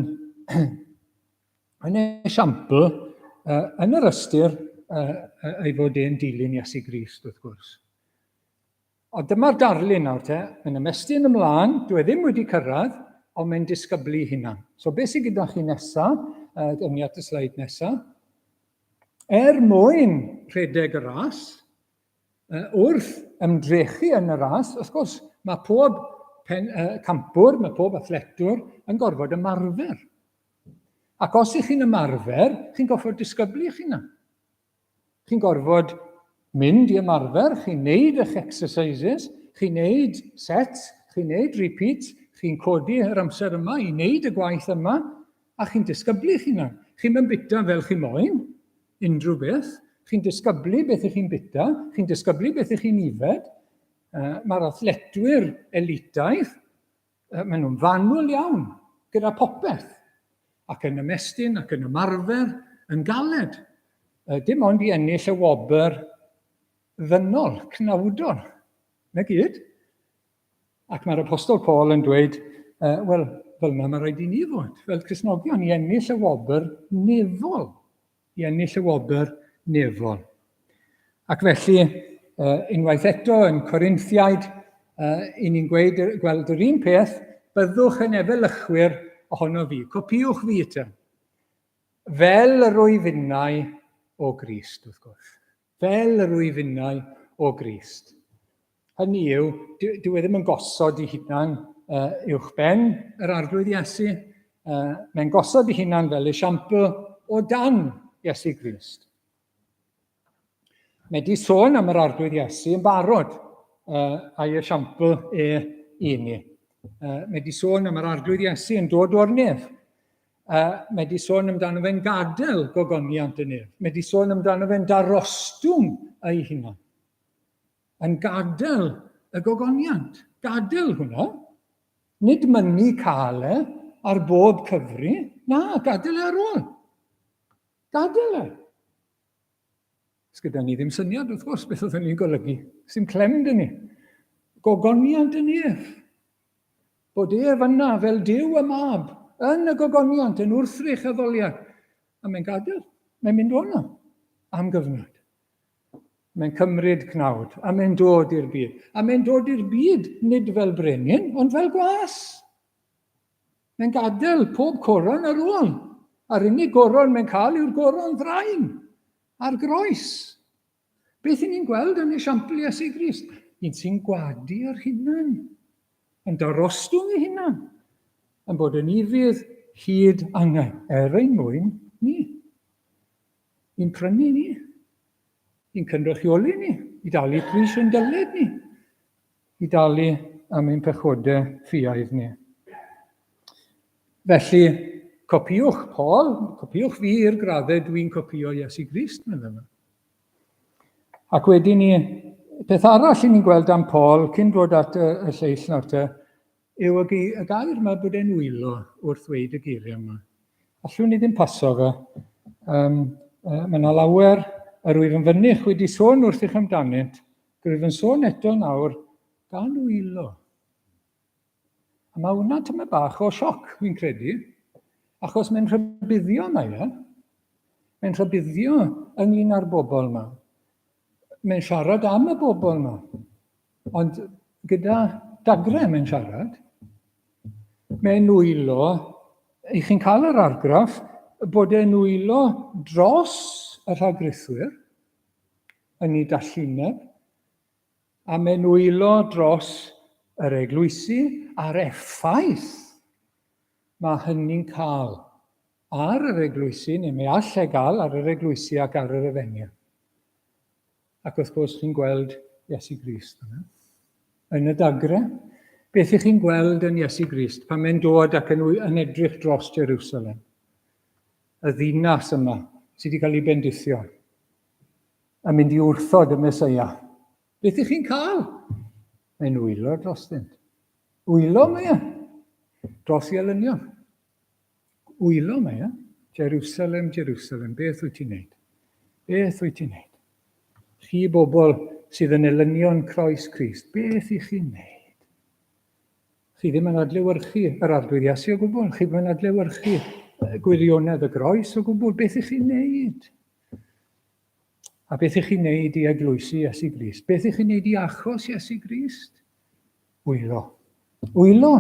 yn esiampl uh, yn yr ystyr uh, ei fod e'n dilyn Iesu Grist, wrth gwrs. Ond dyma'r darlun nawr te, mae'n ymestyn ymlaen, dwi e ddim wedi cyrraedd, ond mae'n disgyblu hunan. So beth sydd gyda chi nesa, uh, ni at y sleid nesa, er mwyn rhedeg y ras, uh, wrth ymdrechu yn y ras, wrth gwrs, mae pob pen, uh, campwr, mae pob athletwr yn gorfod ymarfer. Ac os ych chi'n ymarfer, chi'n gorfod disgyblu eich hunan. Chi'n gorfod mynd i ymarfer, chi'n neud eich exercises, chi'n neud sets, chi'n neud repeats, chi'n codi yr amser yma i neud y gwaith yma, a chi'n disgyblu eich hunan. Chi'n mynd bita fel chi moyn, unrhyw beth. Chi'n disgyblu beth ych chi'n bita, chi'n disgyblu beth ych chi'n ifed. Uh, Mae'r athletwyr elitaidd, Maen nhw'n fanwl iawn gyda popeth, ac yn ymestyn ac yn ymarfer yn galed. Dim ond i ennill y wobr ddynol, cnawdol. Na gyd. Ac mae'r Apostol Paul yn dweud, uh, wel, fel yna mae rhaid i ni fod, fel Cristnogion, i ennill y wobr nefol. i ennill y wobr nefol. Ac felly, uh, unwaith eto yn Corinthiaid, uh, i ni'n gweud, gweld yr un peth, byddwch yn efelychwyr ohono fi. Copïwch fi te. Fel yr wyf innau o Grist, wrth gwrs. Fel yr wyf innau o Grist. Hynny yw, dyw e ddim yn gosod ei hunan uh, uwch ben yr Arglwydd Iesu. Uh, mae'n gosod ei hunan fel esiampl o dan Iesu Grist. Mae di sôn am yr Arglwydd Iesu yn barod uh, a'i esiampl e i ni. Uh, mae di sôn am yr Arglwydd Iesu yn dod o'r nef. Uh, mae di sôn amdano fe'n gadael gogoniant y nef. Mae di sôn amdano fe'n darostwng ei hunan. Yn gadael y gogoniant. Gadael hwnna. Nid mynnu cael e ar bob cyfri. Na, gadael e ar ôl. Gadael e. Sgyda ni ddim syniad, wrth gwrs, beth oedd hynny'n golygu. Sy'n clem dyn ni. Gogoniant yn ef. Bod ef yna fel Duw y Mab, yn y gogoniant, yn wrthrych addoliad. A mae'n gadael. Mae'n mynd o'na am gyfnod. Mae'n cymryd cnawd, a mae'n dod i'r byd. A mae'n dod i'r byd nid fel brenin, ond fel gwas. Mae'n gadael pob coron ar ôl. A'r unig goron mae'n cael yw'r goron ddrain a'r groes. Beth i ni'n gweld yn esiampl Iesu Grist? Un sy'n gwadu yr hunan, yn darostwng ei hunan, yn bod yn ufudd hyd angau, er ein mwyn ni. I'n prynu ni, i'n cynrychioli ni, i dalu pris yn dyled ni, i dalu am ein pechodau ffiaidd ni. Felly, copïwch Paul, copïwch fi i'r graddau dwi'n copïo Iesu Grist, meddai fe. Ac wedyn ni, peth arall i ni'n gweld am Paul, cyn dod at y, y lleill nawr te, yw y, y gair yma bod e'n wylo wrth ddweud y geiriau yma. Allwn ni ddim paso fe. Um, uh, mae yna lawer yr wyf yn fynych wedi sôn wrthych amdanynt, rwyf yn sôn eto nawr gan wylo. A mae hwnna tyma bach o sioc, fi'n credu, achos mae'n rhybuddio mae e. Mae'n rhybuddio ynglyn â'r bobl yma. Mae'n siarad am y bobl yma. Ond gyda dagre mae'n siarad. Mae'n wylo, i chi'n cael yr argraff bod e'n wylo dros y rhagrithwyr yn ei dallineb, a mae'n wylo dros yr eglwysi a'r effaith mae hynny'n cael ar yr eglwysi, neu mae all e gael ar yr eglwysi ac ar yr efengyl. Ac wrth gwrs, chi'n gweld Iesu Grist yna. Yn y dagre, beth ych chi'n gweld yn Iesu Grist pan mae'n dod ac yn, yn edrych dros Jerusalem? Y ddinas yma sydd wedi cael ei bendithio a mynd i wrthod y Mesoea. Beth ych chi'n cael? Mae'n wylo drostynt. Wylo mae e. Dros i elynion. Wylo mae e. Jerusalem, Jerusalem, beth wyt ti'n neud? Beth wyt ti'n neud? Chi bobl sydd yn elynion croes Crist, beth i chi'n neud? Chi ddim yn adlewyrchu yr Arglwydd Iesu o gwbl, chi ddim yn adlewyrchu gwirionedd y groes o gwbl, beth i chi'n neud? A beth i chi'n neud i eglwysi Iesu Grist? Beth i chi'n neud i achos Iesu Grist? Wylo. Wylo,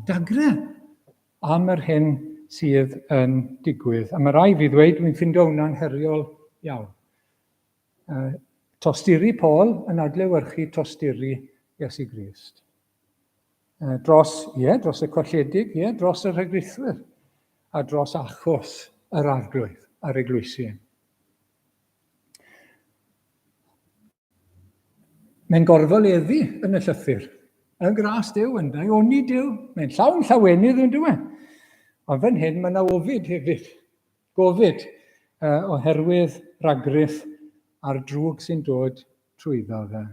dagre, am yr hyn sydd yn digwydd. A mae rai fi ddweud, dwi'n ffindo hwnna'n heriol iawn. Tosturi Paul yn adlewyrchu tosturi Iesu Grist. Dros, ie, dros y colledig, ie, dros y rhagrithwyr, a dros achos yr arglwydd a'r eglwysi. Mae'n gorfoleddu yn y llythyr. Yn gras Duw, yn daioni Duw, mae'n llawn llawenydd yn dyw e. Ond fan hyn mae yna ofid hefyd. Gofid uh, oherwydd ragrith a'r drwg sy'n dod trwyddo fe.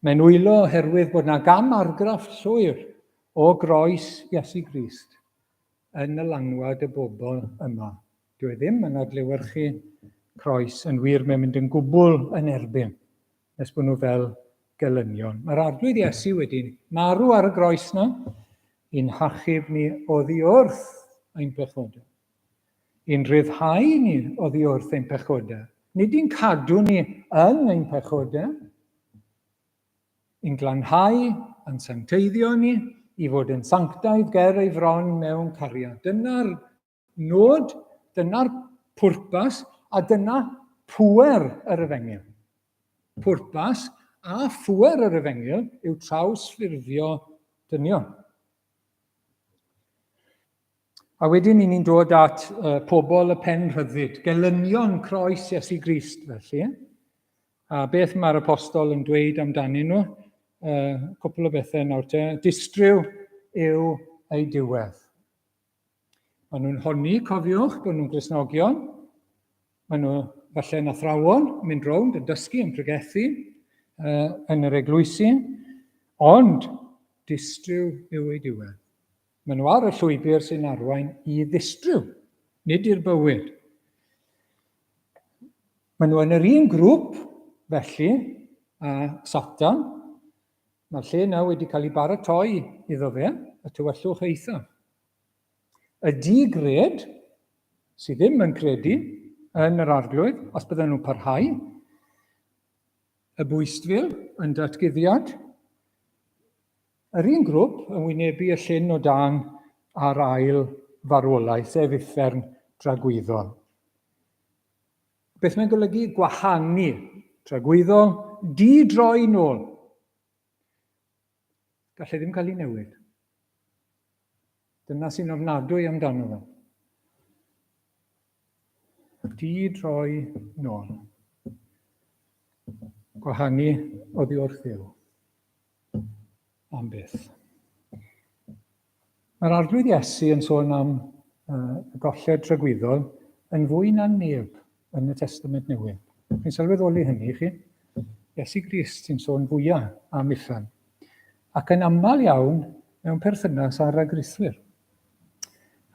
Mae'n wylo oherwydd bod yna gam argraff llwyr o groes Iesu Grist yn nylanwad y bobl yma. Dyw e ddim yn adlewyrchu croes, yn wir mae'n mynd yn gwbl yn erbyn, nes bod nhw fel gelynion. Mae'r Arglwydd Iesu wedi marw ar y groes na, i'n hachub ni oddi wrth ein pechodau. I'n rhyddhau ni oddi wrth ein pechodau. Nid i'n cadw ni yn ein pechodau, Yn glanhau a'n sancteiddio ni i fod yn sanctaidd ger ei fron mewn cariad. Dyna'r nod, dyna'r pwrpas, a dyna pŵer yr efengyl. Pwrpas a phŵer yr efengyl yw trawsffurfio dynion. A wedyn ni'n dod at uh, pobl y pen rhyddid, gelynion croes Iesu Grist felly. A beth mae'r apostol yn dweud amdanyn nhw? Uh, cwpl o bethau nawr te. Distryw yw ei diwedd. Maen nhw'n honni, cofiwch, bod nhw'n Gristnogion. Maen nhw falle'n athrawon, mynd rownd yn dysgu, yn pregethu uh, yn yr eglwysi. Ond distryw yw ei diwedd. Maen nhw ar y llwybr sy'n arwain i ddistryw, nid i'r bywyd. Maen nhw yn yr un grŵp, felly, a Satan. Mae'r lle yna wedi cael ei baratoi iddo fe, y tywyllwch eithaf. Y di-gred, sydd ddim yn credu yn yr arglwydd, os bydden nhw'n parhau, y bwystfil yn datguddiad, yr un grŵp yn wynebu y llyn o dân a'r ail farwolaeth, sef uffern dragwyddol. Beth mae'n golygu? Gwahanu. Tragwyddol, di-droi nôl. Gallai ddim cael ei newid. Dyna sy'n ofnadwy amdano fe. Di-droi nôl. Gwahanu oddi wrth Dduw. Am byth. Mae'r Arglwydd Iesu yn sôn am uh, y golled tragwyddol yn fwy na neb yn y Testament Newydd. Chi'n sylweddoli hynny, chi? Iesu Grist sy'n sôn fwyaf am uffern. Ac yn aml iawn mewn perthynas â'r ragrithwyr.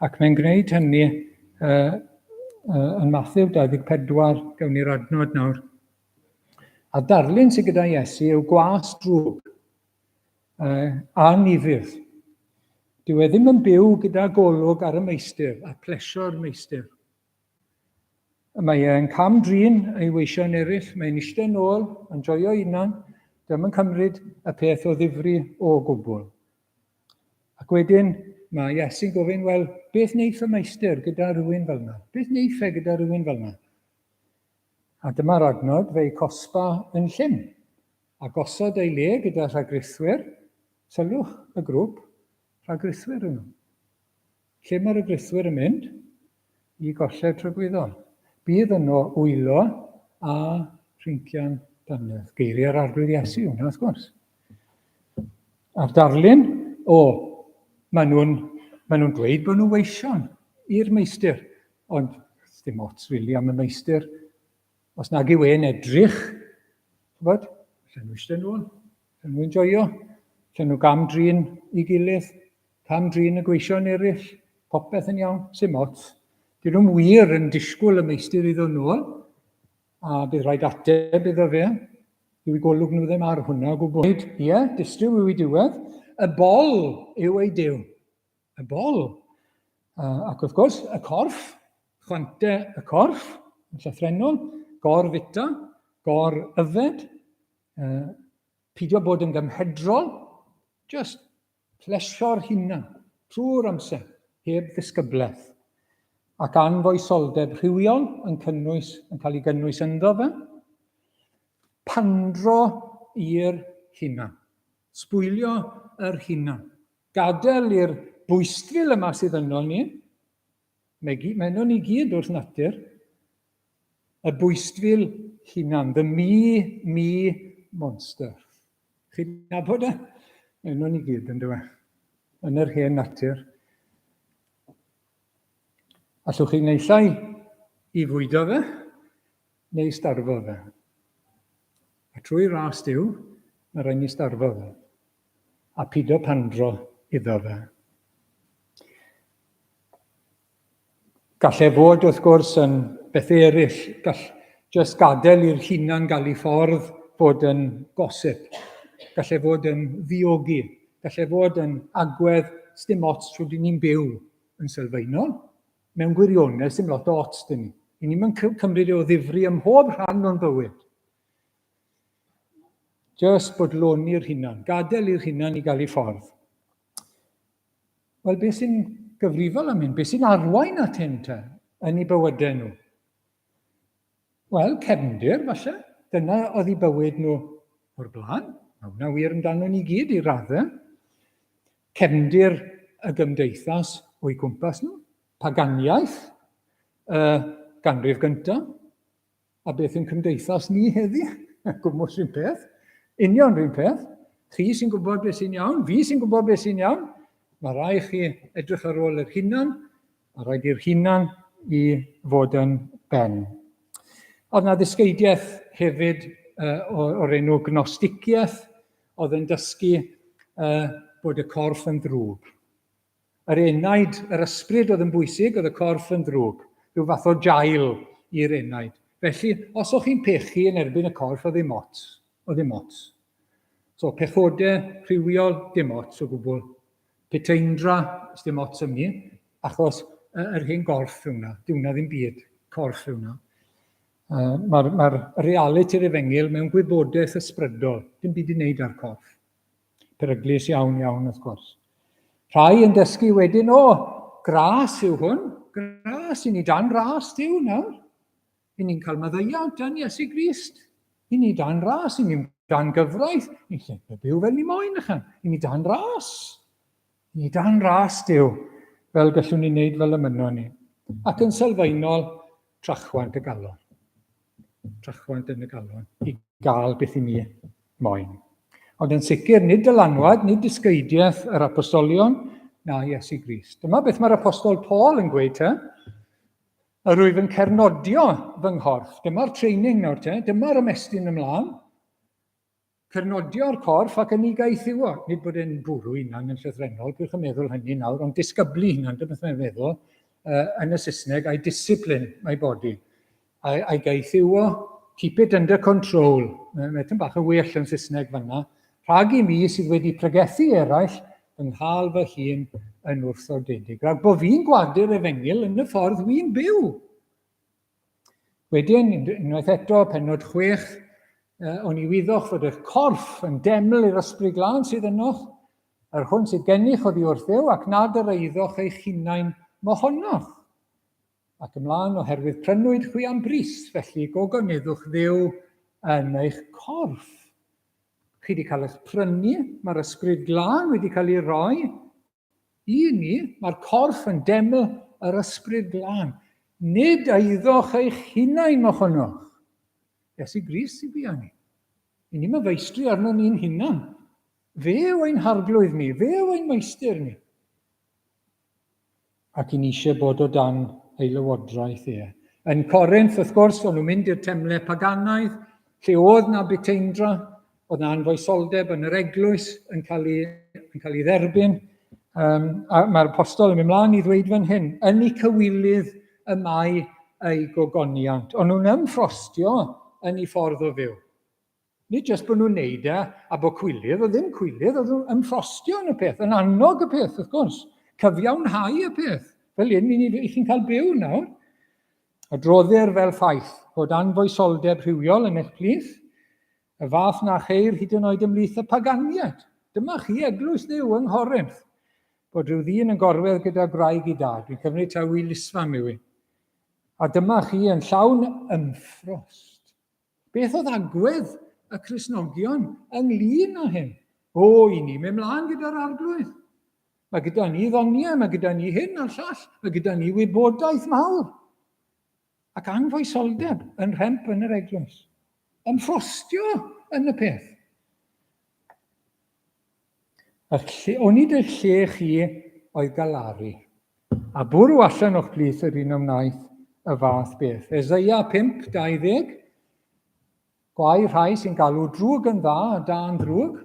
Ac mae'n gwneud hynny uh, uh, yn Matthew 24, gawn ni'r adnod nawr. A darlun sydd gyda Iesu yw gwas drwg a nifydd. Dyw e ddim yn byw gyda golwg ar y meistr a plesio'r meistr. Mae e'n cam drin ei weision eraill, mae'n eistedd nôl, yn joio hunan, Dim yn cymryd y peth o ddifri o gwbl. Ac wedyn mae Iesu'n gofyn, wel, beth wneith y meistr gyda rhywun fel yna? Beth wneith e gyda rhywun fel yna? A dyma'r adnod, fe'i cosba yn llym, a gosod ei le gyda rhagrithwyr, sylwch y grŵp, rhagrithwyr yno. Lle mae'r rhagrithwyr yn mynd? I golled tragwyddol. Bydd yno wylo a rhincian dannedd. Geiriau'r Arglwydd Iesu hwnna, wrth gwrs. A'r darlun, o, maen nhw'n maen nhw'n dweud bod nhw'n weision i'r meistr, ond dim ots really am y meistr. Os nag yw e'n edrych, ch'bod, allan nhw eistedd nôl, allan nhw'n joio, allan nhw gam drin i gilydd, cam drin y gweision eraill, popeth yn iawn, sim ots. Dyn nhw'n wir yn disgwyl y meistr i ddod nôl, a bydd rhaid ateb iddo fe. Dyw eu golwg nhw ddim ar hwnna o gwbl. Ie, distryw yw ei diwedd. Y bol yw ei duw. Y bol. Ac wrth gwrs, y corff, chwante y corff, yn llythrennol, gor-fita, gor-yfed, pidio bod yn gymhedrol, just plesio'r hunan trwy'r amser, heb ddisgyblaeth. Ac anfoesoldeb rhywiol yn cynnwys, yn cael ei gynnwys ynddo fe. Pandro i'r hunan. Sbwylio yr hunan. Gadael i'r bwystfil yma sydd yno ni, mae, mae yno ni gyd wrth natur, y bwystfil hunan, the me, me monster. Chi'n nabod e? Mae yno ni gyd, yn dweud. Yn yr hen natur. Allwch chi naill ai i fwydo fe, neu starfo fe. A trwy ras Duw, mae rhaid ni starfo fe. A pido pandro iddo fe. Gall e fod, wrth gwrs, yn bethau eraill. Gall jyst gadael i'r hunan gael ei ffordd fod yn gosip. Gall e fod yn ddiogi. Gall e fod yn agwedd sdim ots trwy dyn ni'n byw yn sylfaenol. Mewn gwirionedd, sdim lot o ots dyn ni. I ni'n mynd cymryd e o ddifri ym mhob rhan o'n bywyd. Jyst bodloni'r hunan, gadael i'r hunan i gael ei ffordd. Wel, beth sy'n gyfrifol am hyn? Beth sy'n arwain at hyn te, yn eu bywydau nhw? Wel, cefndir, falle. Dyna oedd eu bywyd nhw o'r blaen. Mae hwnna wir amdano ni gyd i raddau. Cefndir y gymdeithas o'u cwmpas nhw. Paganiaeth y ganrif gyntaf. A beth yw'n cymdeithas ni heddi? Gwmws rhywun peth. Union rhywun peth. Chi sy'n gwybod beth sy'n iawn, fi sy'n gwybod beth sy'n iawn. Mae rai chi edrych ar ôl yr hunan, a rhaid i'r hunan i fod yn ben. Oedd na ddysgeidiaeth hefyd uh, o'r enw gnosticiaeth, oedd yn dysgu uh, bod y corff yn ddrwg. Yr enaid, yr ysbryd oedd yn bwysig, oedd y corff yn ddrwg. Rhyw fath o jail i'r enaid. Felly, os o'ch chi'n pechu yn erbyn y corff, oedd ddim ots. Oedd ddim ots. So, pechodau rhywiol, dim ots o gwbl. Puteindra, dim ots am ni, achos yr hen gorff yw hwnna. Dyw hwnna ddim byd, corff yw hwnna. Uh, Mae'r mae realiti'r efengyl mewn gwybodaeth ysbrydol, dim byd i wneud â'r corff. Peryglus iawn, iawn, wrth gwrs. Rhai yn dysgu wedyn, o, gras yw hwn, gras, i ni dan ras Duw nawr. I ni'n cael maddeuant dan Iesu Grist. I ni dan ras, i ni'n dan gyfraith. I ni'n byw fel ni moyn, ychan. I ni dan ras. I ni dan ras Duw, fel gallwn ni wneud fel y mynno ni. Ac yn sylfaenol, trachwant y galon. Trachwant yn y galon i gael beth i ni moyn. Ond yn sicr, nid dylanwad, nid dysgeidiaeth yr apostolion, na Iesu Grist. Dyma beth mae'r apostol Paul yn gweud te. Yr wyf yn cernodio fy nghorff. Dyma'r training nawr te, dyma'r ymestyn ymlaen. Cernodio'r corff ac yn ei gaethiwo. Nid bod e'n bwrw hunan yn llythrennol, pwch yn meddwl hynny nawr, ond disgyblu hunan, dyma beth mae'n feddwl. Uh, yn y Saesneg, I discipline my body. I, I gaethiwo, keep it under control. Mae tipyn bach yn well yn Saesneg fanna. Rhag i mi sydd wedi pregethu eraill fy nghael fy hun yn wrthodedig. Rhag bod fi'n gwadu'r efengyl yn y ffordd wy'n byw. Wedyn, unwaith eto, penod 6, Oni wyddoch fod eich corff yn deml i'r Ysbryd Glân sydd ynoch, yr hwn sydd gennych oddi wrth Dduw, ac nad yr eiddoch eich hunain mohonoch. Ac ymlaen, oherwydd prynwyd chwi am bris, felly gogoneddwch Dduw yn eich corff. Chi wedi cael eich prynu, mae'r Ysbryd Glân wedi cael ei roi i ni, mae'r corff yn deml yr Ysbryd Glân. Nid eiddoch eich hunain mohonoch. Iesu Grist sy'n bia ni. I ni mae feistri arno ni'n hunan. Fe yw ein harglwydd ni, fe yw ein meistr ni. Ac i ni eisiau bod o dan ei lywodraeth e. Yn Corinth, wrth gwrs, o'n nhw'n mynd i'r temle paganaidd, lle oedd na buteindra, oedd na anfoesoldeb yn yr eglwys yn cael ei, yn cael ei dderbyn. Um, a mae'r apostol yn mynd mlaen i ddweud fan hyn, yn ei cywilydd y mae ei gogoniant. O'n nhw'n ymffrostio yn ei ffordd o fyw. Nid jyst bod nhw'n neud e a bod cwilydd, oedd ddim cwilydd, oedd nhw'n ymffrostio yn y peth, yn annog y peth, wrth gwrs, cyfiawnhau y peth. Fel hyn, i chi'n cael byw nawr. Adroddir fel ffaith bod anfoesoldeb rhywiol yn eich plith, y fath na cheir hyd yn oed ymhlith y paganiaid. Dyma chi eglwys Dduw yng Nghorinth, bod rhyw ddyn yn gorwedd gyda gwraig i dad. Dwi'n cymryd taw i Lisfam yw i. A dyma chi yn llawn ymffrost. Beth oedd agwedd y Cristnogion ynglyn â hyn? O, i ni mynd mlaen gyda'r arglwydd. Mae gyda ni ddoniau, mae gyda ni hyn a'r llall, mae gyda ni wybodaeth mawr. Ac anfoesoldeb yn rhemp yn yr eglwys. Ymffrostio yn y peth. Yr lle, onid eich lle chi oedd galaru, a bwrw allan o'ch plith yr un a wnaeth y fath beth. Eseia 5, 20. Gwae rhai sy'n galw drwg yn dda a da yn ddrwg,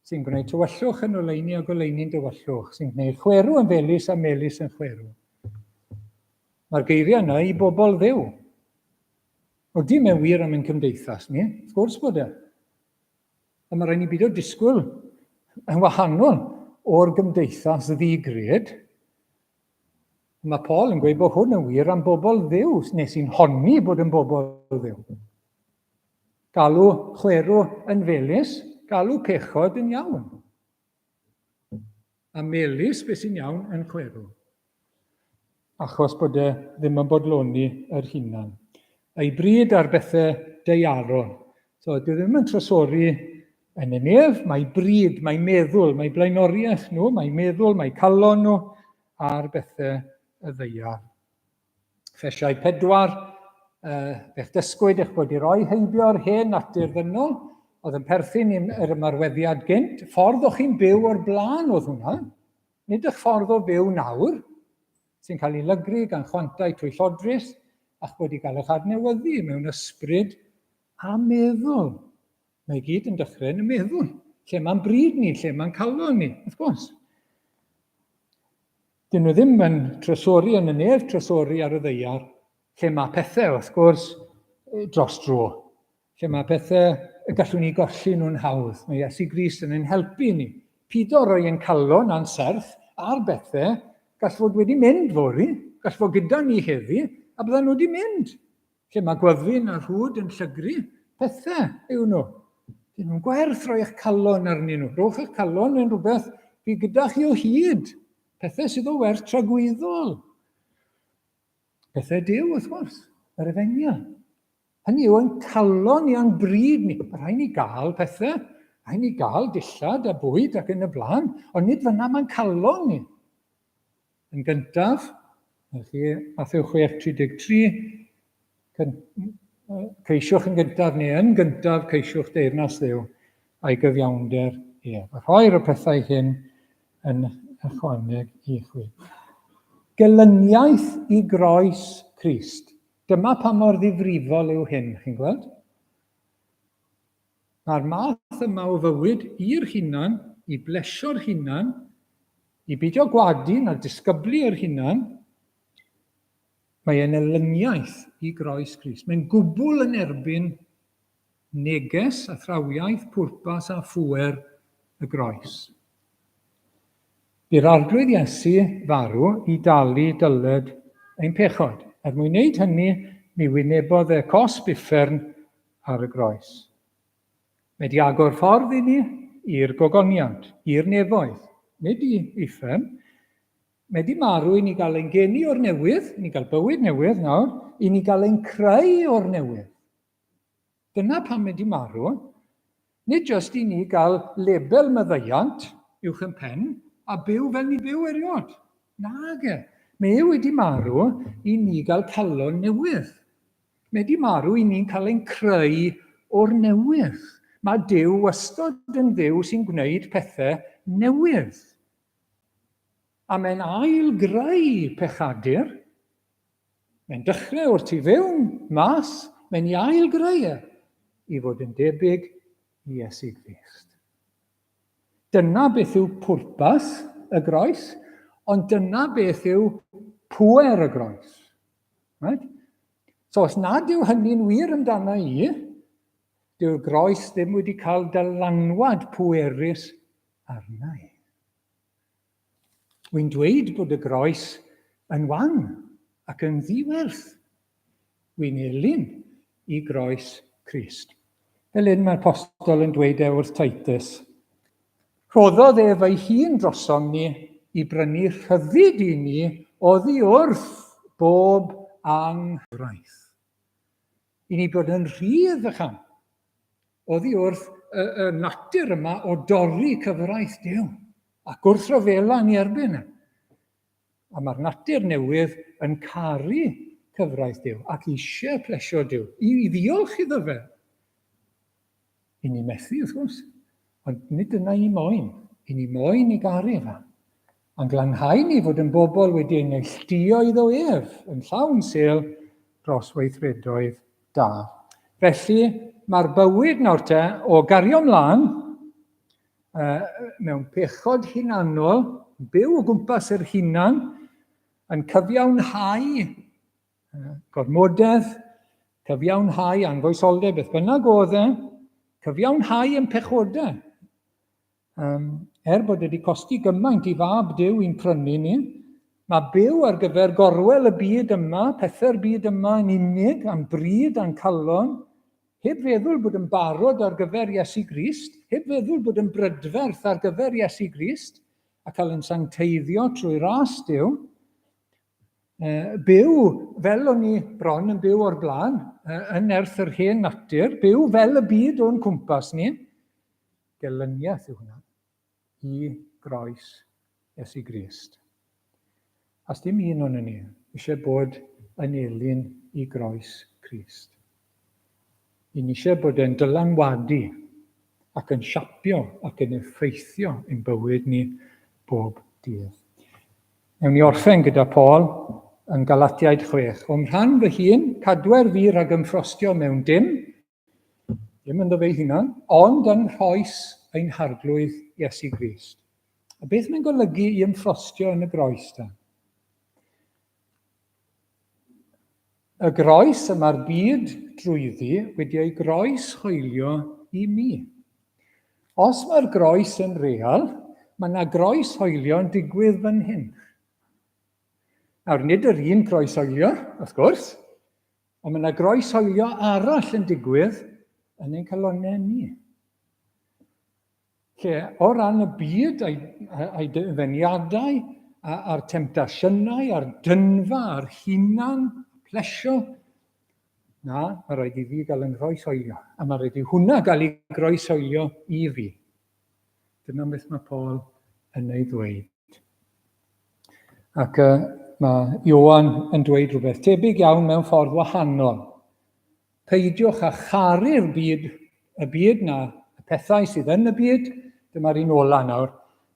sy'n gwneud tywyllwch yn oleuni a goleuni'n dywyllwch, sy'n gwneud chwerw yn felys a melys yn chwerw. Mae'r geiriau yna i bobl ddew. Odi, mae'n wir am ein cymdeithas ni, wrth gwrs bod e. Ond mae rhaid ni beidio disgwyl yn wahanol o'r gymdeithas ddi-gred. Mae Paul yn gweud bod hwn yn wir am bobl ddiw, neu sy'n honni bod yn bobl ddiw. Galw chwerw yn felys, galw pechod yn iawn. A melys, beth sy'n iawn, yn chwerw. Achos bod e ddim yn bodloni yr hunan. Ei bryd ar bethau daearol. So, dwi ddim yn trysori yn y nef, mae bryd, mae meddwl, mae blaenoriaeth nhw, mae meddwl, mae calon nhw ar bethau y ddaear. Ffesiau 4, uh, fe'ch dysgwyd eich bod i roi heibio'r hen natur ddynol, oedd yn perthyn i'r ymarweddiad gynt, ffordd o'ch chi'n byw o'r blaen oedd hwnna, nid eich ffordd o fyw nawr, sy'n cael ei lygru gan chwantau twyllodrus, a'ch bod i gael eich adnewyddu mewn ysbryd a meddwl. Mae i gyd yn dechrau yn y meddwl, lle mae'n bryd ni, lle mae'n calon ni, wrth gwrs. Dyn nhw ddim yn trysori yn y nef, trysori ar y ddeiar, lle mae pethau, wrth gwrs, dros dro. Lle mae pethau y gallwn ni golli nhw'n hawdd. Mae Iesu Grist yn ein helpu ni. Pido roi ein calon a'n serth ar bethau gall fod wedi mynd fory, gall fod gyda ni heddi, a byddan nhw wedi mynd. Lle mae gwyfyn a rhwd yn llygru, pethau yw nhw. Dyn nhw'n gwerth rhoi eich calon arnyn nhw. Rhowch eich calon yn rhywbeth fydd gyda chi o hyd. Pethau sydd o werth tragwyddol. Pethau Duw, wrth gwrs, yr efengyl. Hynny yw, ein calon ni a'n bryd ni. Mae rhaid ni gael pethau, rhaid ni gael dillad a bwyd ac yn y blaen, ond nid fyna mae'n calon ni. Yn gyntaf, chi, Mathew 6:33, ceisiwch yn gyntaf neu yn gyntaf ceisiwch deyrnas Dduw a'i gyfiawnder ef. A rhoi'r y pethau hyn yn ychwaneg i chwi. Gelyniaeth i groes Crist. Dyma pa mor ddifrifol yw hyn, chi'n gweld? Mae'r math yma o fywyd i'r hunan, i blesio'r hunan, i beidio gwadu na disgyblu yr hunan, mae e'n elyniaeth i groes Crist. Mae'n gwbl yn erbyn neges, athrawiaeth, pwrpas a phŵer y groes. Bu'r Arglwydd Iesu farw i dalu dyled ein pechod. Er mwyn wneud hynny, mi wynebodd e cosb uffern ar y groes. Mae di agor ffordd i ni i'r gogoniant, i'r nefoedd, nid i uffern. Mae di marw i ni gael ein geni o'r newydd, i ni gael bywyd newydd nawr, i ni gael ein creu o'r newydd. Dyna pam mae di marw. Nid jyst i ni gael label maddeuant uwch yn pen a byw fel ni byw eriod. Nage. Mae e wedi marw i ni gael calon newydd. Mae di marw i ni'n cael ein creu o'r newydd. Mae Duw wastod yn Dduw sy'n gwneud pethau newydd. A mae'n ail greu pechadur. Mae'n dechrau o'r tu fewn, mas, mae'n i ail greu e i fod yn debyg i Iesu Grist. Dyna beth yw pwrpas y groes, ond dyna beth yw pŵer y groes. Right? So os nad yw hynny'n wir amdana i, dyw'r groes ddim wedi cael dylanwad pwerus arna i. Wy'n dweud bod y groes yn wan ac yn ddiwerth. Wy'n elyn i groes Crist. Fel hyn mae'r postol yn dweud e wrth Titus. Rhoddodd ef ei hun drosom ni i brynu rhyddid i ni oddi wrth bob anghyfraith. I ni bod yn rhydd ychan oddi wrth y, y natur yma o dorri cyfraith Duw a gwrthryfela ni erbyn e. A mae'r natur newydd yn caru cyfraith Duw ac eisiau plesio Duw, i, i ddiolch iddo fe. I ni methu, wrth gwrs, ond nid dyna i moyn. I ni moyn i garu fe. A'n glanhau ni fod yn bobl wedi ei neilltuo iddo ef yn llawn sel dros weithredoedd da. Felly, mae'r bywyd nawr te o gario mlaen uh, mewn pechod hunanol, byw o gwmpas yr hunan, yn cyfiawnhau gormodedd, cyfiawnhau anfoesoldeb, beth bynnag oedd e, cyfiawnhau yn pechodau. Um, er bod wedi costi gymaint i fab Duw i'n prynu ni, mae byw ar gyfer gorwel y byd yma, pethau'r byd yma yn unig, am bryd a'n calon, heb feddwl bod yn barod ar gyfer Iesu Grist, heb feddwl bod yn brydferth ar gyfer Iesu Grist, a cael yn sancteiddio trwy ras Duw, byw fel o'n i bron yn byw o'r blaen, yn nerth yr hen natur, byw fel y byd o'n cwmpas ni, gelyniaeth yw hwnna, i groes Iesu Grist. A dim un o'n ni eisiau bod yn elyn i groes Crist. I ni eisiau bod e'n dylanwadu ac yn siapio ac yn effeithio ein bywyd ni bob dydd. Newn ni orffen gyda Paul yn Galatiaid 6. O'm rhan fy hun, cadwer fi rhag ymffrostio mewn dim, ddim ynddo fe'i hunan, ond yn rhoes ein harglwydd Iesu Grist. A beth mae'n golygu i ymffrostio yn y groes ta? Y groes y mae'r byd drwyddi wedi ei groes hoelio i mi. Os mae'r groes yn real, mae yna groes hoelio yn digwydd fan hyn. Nawr, nid yr un croes hoelio, wrth gwrs, ond mae yna groes hoelio arall yn digwydd yn ein calonnau ni. Lle, o ran y byd a'i, a'i dyfeniadau, a'r temtasiynau, a'r dynfa, a'r hunan, plesio, na, mae rhaid i fi gael yng nghroeshoelio. A mae rhaid i hwnna gael ei groeshoelio i fi. Dyna beth mae Paul yn ei ddweud. Ac uh, mae Ioan yn dweud rhywbeth tebyg iawn mewn ffordd wahanol. Peidiwch â charu'r byd, y byd na y pethau sydd yn y byd. Dyma'r un ola nawr.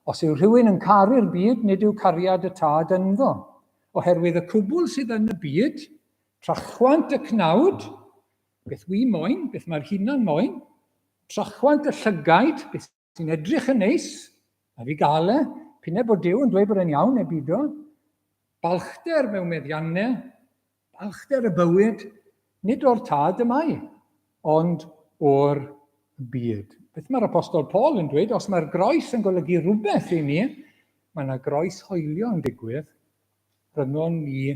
Os yw rhywun yn caru'r byd, nid yw cariad y tad ynddo. Oherwydd y cwbl sydd yn y byd, trachwant y cnawd, beth wi moyn, beth mae'r hunan moyn, trachwant y llygaid, beth sy'n edrych yn neis, a fi gael e, pinau bod Duw yn dweud bod e'n iawn neu bido, balchder mewn meddiannau, Balchder y bywyd, nid o'r tad y mae, ond o'r byd. Beth mae'r apostol Paul yn dweud, os mae'r groes yn golygu rhywbeth i ni, mae yna groes hoelio yn digwydd rhyngon ni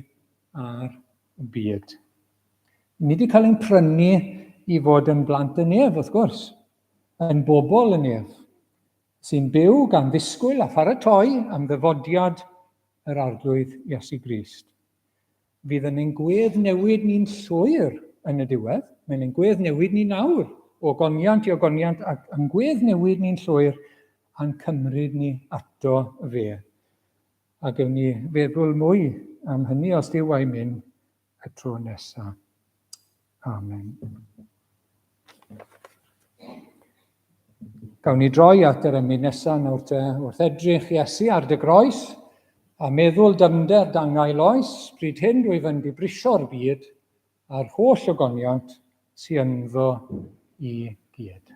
a'r byd. Ni wedi cael ein prynu i fod yn blant y nef, wrth gwrs. yn bobl y nef, sy'n byw gan ddisgwyl a pharatoi am ddyfodiad yr Arglwydd Iesu Grist. Fydd yn ein gwedd newid ni'n llwyr yn y diwedd. Mae'n ein gwedd newid ni nawr, o ogoniant i ogoniant, ac yn gwedd newid ni'n llwyr a'n cymryd ni ato fe. A gewn ni feddwl mwy am hynny os Duw a'i myn y tro nesaf. Amen. Gawn ni droi at yr emyn nesaf nawr te, wrth edrych Iesu ar dy groes, a meddwl dyfnder dangail oes, pryd hyn rwyf yn dibrisio'r byd, a'r holl ogoniant sy ynddo i gyd.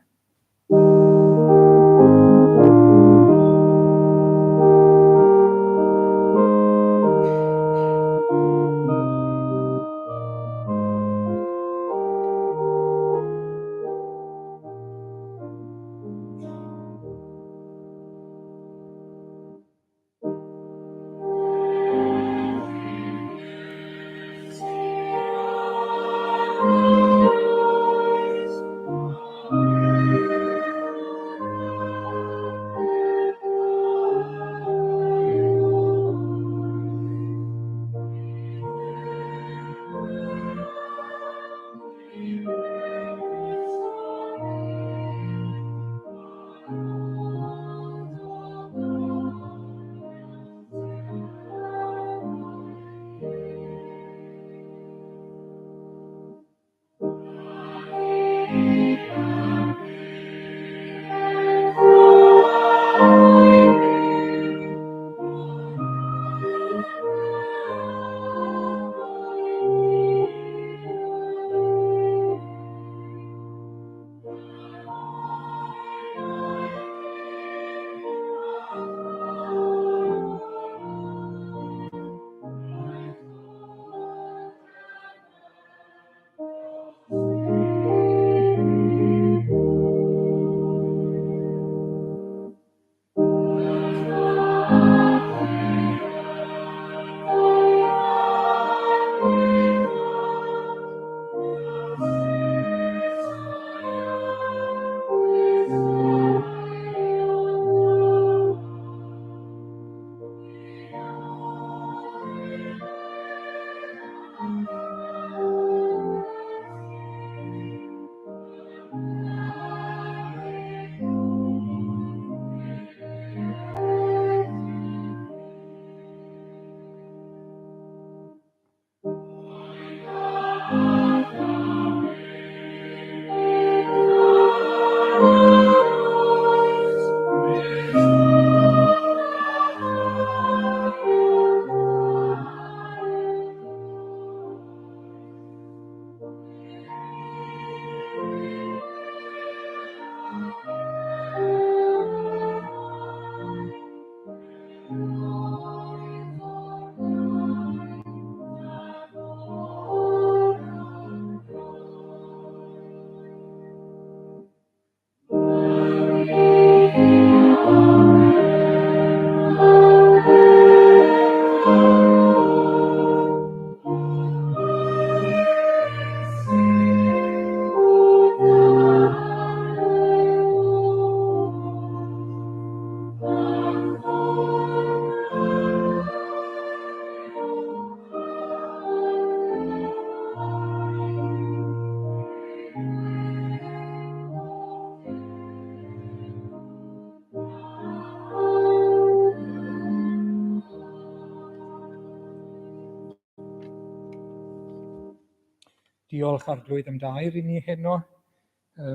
Diolch Arglwydd am dair i ni heno.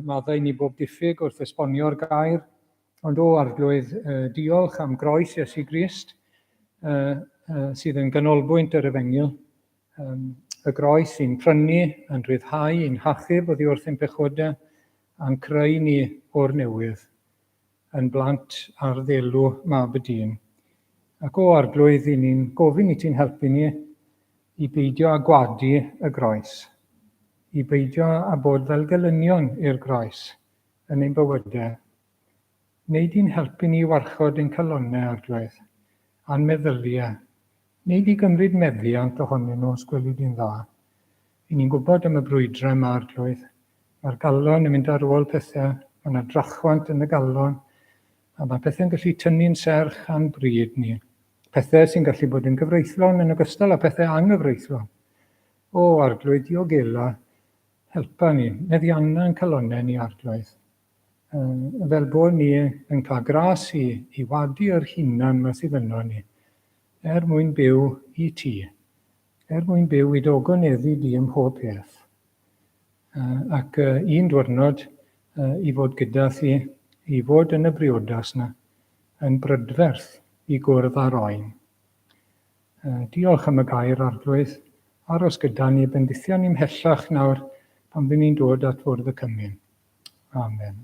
Maddau ni bob diffyg wrth esbonio'r gair. Ond o Arglwydd, diolch am groes Iesu Grist, sydd yn ganolbwynt yr efengyl. Y groes sy'n prynu, yn rhyddhau, yn hachub oddi wrth ein pechodau, a'n creu ni o'r newydd, yn blant ar ddelw mab y dyn. Ac o Arglwydd, i ni'n gofyn i ti'n helpu ni i beidio â gwadu y groes, i beidio â bod fel gelynion i'r groes yn ein bywydau. Wnei di'n helpu ni i warchod ein calonnau, Arglwydd, a'n meddyliau. Wnei di gymryd meddiant ohonyn nhw, os gweli di'n dda. I ni'n gwybod am y brwydrau yma, Arglwydd. Mae'r galon yn mynd ar ôl pethau. Mae yna drachwant yn y galon, a mae pethau'n gallu tynnu'n serch a'n bryd ni. Pethau sy'n gallu bod yn gyfreithlon yn ogystal â pethau anghyfreithlon. O, Arglwydd, diogela, helpa ni, meddianna'n calonnau ni, Arglwydd. Fel bod ni yn cael gras i, i wadu yr hunan ma sydd yno ni, er mwyn byw i ti, er mwyn byw i dy ogoneddu di ym mhob peth. Ac un dwrnod i fod gyda thi, i fod yn y briodas na, yn brydferth i gwrdd â'r oen. Diolch am y gair, Arglwydd. Aros gyda ni, bendithia ni mhellach nawr pan fydden ni'n dod at fwrdd y cymun. Amen.